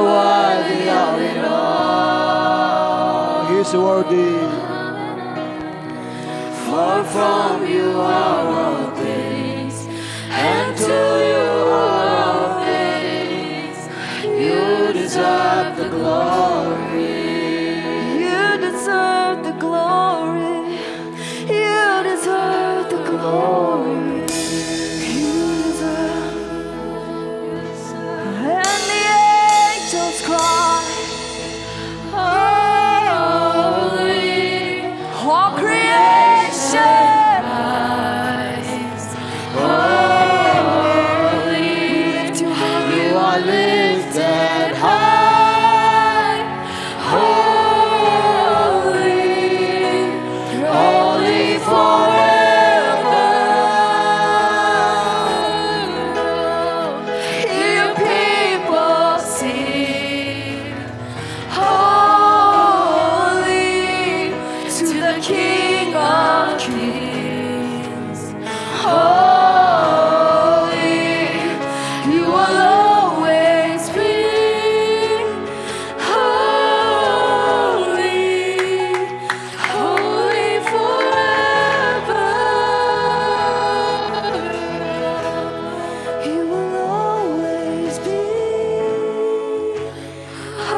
Worthy of it all. He's worthy. For from you are all things, and to you are all things. You deserve the glory. You deserve the glory. You deserve the glory. You deserve. And the angels cry, holy. All creation cries, holy. We lift you high. You are lifted high. Holy, holy forever. Hear your people sing. Holy to the King of Kings. Holy, you will always be. Holy, holy forever. You will always be. Holy,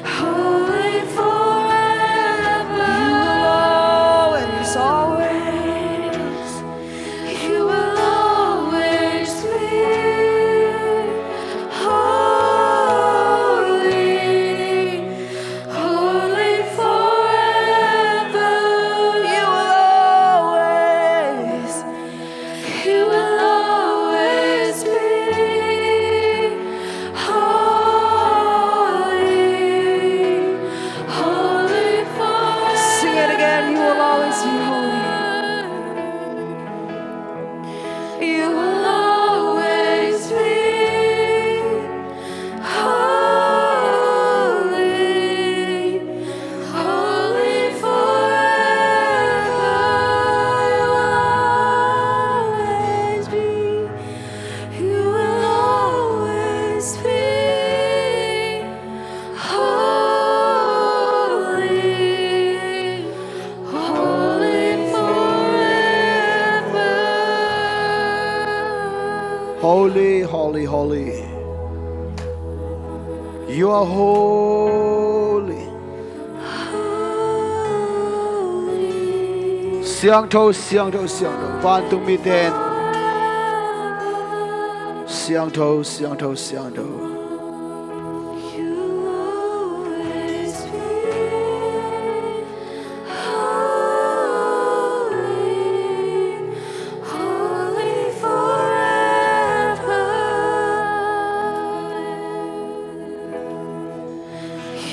holy forever. You will always, always, you will always be holy, holy forever. You will always, you will always be holy, holy forever. Sing it again. You will always be holy. You will always be holy, holy forever. You will always be, you will always be holy, holy forever. Holy, holy, holy. You are holy. Siangtho, siangtho, siangtho. Vantung mite in siangtho, siangtho, siangtho. Holy, holy forever.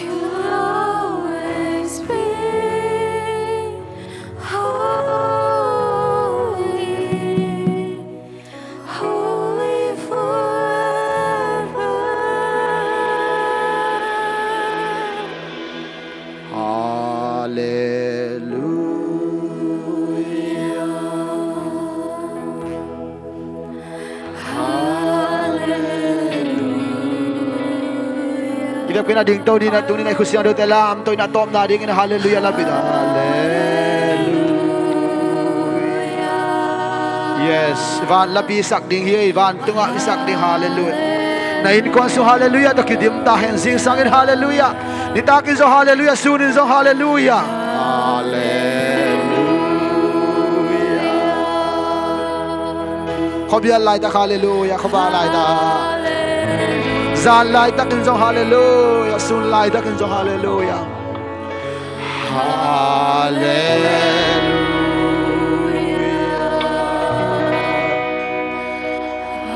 You will always be holy, holy forever. Hallelujah. Hallelujah. Kidap kei na ding to ni na, tung ni na i khut siangtho te lam to i na tawpna dingin hallelujah lapi ta. Hallelujah. Yes, van lapi sak ding hi, van tungah i sak ding hallelujah. Na innkuan sung hallelujah tawh kidim ta hen, zingsangin hallelujah. Nitakin zong hallelujah, sunin zong hallelujah. Hallelujah. Khuabial laitak hallelujah, khuavak laitak. Zan laitakin zong hallelujah, sun laitakin zong hallelujah. Hallelujah.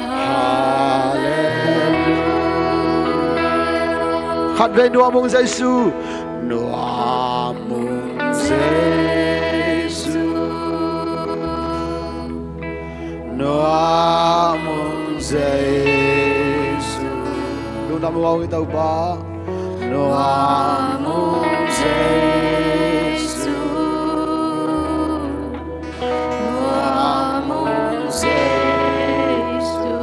Hallelujah. Khatvei nuam ung Jesu. Nuam ung Jesu. Nuam ung Jesu. Lungdam ung Topa. Nuam ung Jesu. Nuam ung Jesu.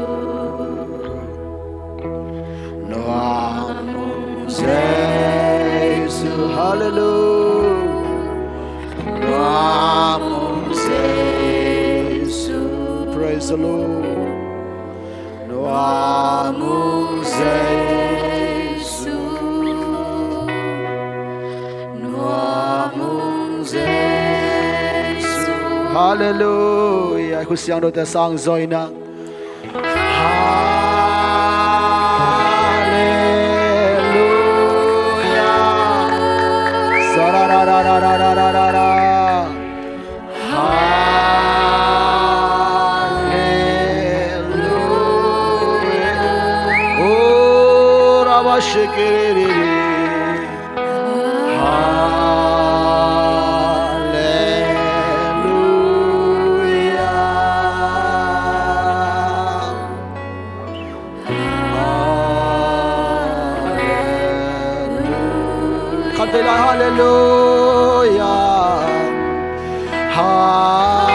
Hallelujah. Praise the Lord. Hallelujah. Khutsiang dawte sang zaw ina. Hallelujah. Sararararararara. Hallelujah. Oh, Rabashikiriri. Hallelujah. Hallelujah. Khat vei lai, hallelujah. Hallelujah.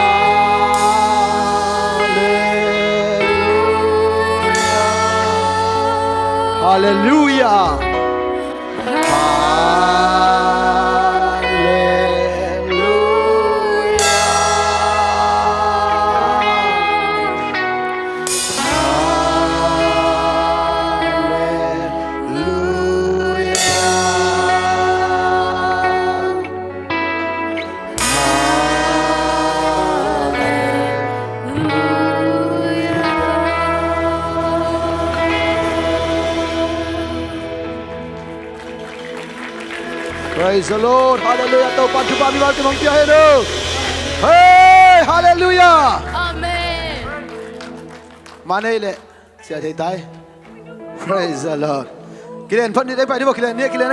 Hallelujah. Hallelujah. Praise the Lord. Hallelujah. Topa thupha mimal kim hong pia hen aw. Hey, hallelujah. Amen. Manei le sia thei tai. Praise the Lord. Kilen phat ni dei pai ni bo, kilen ni, kilen.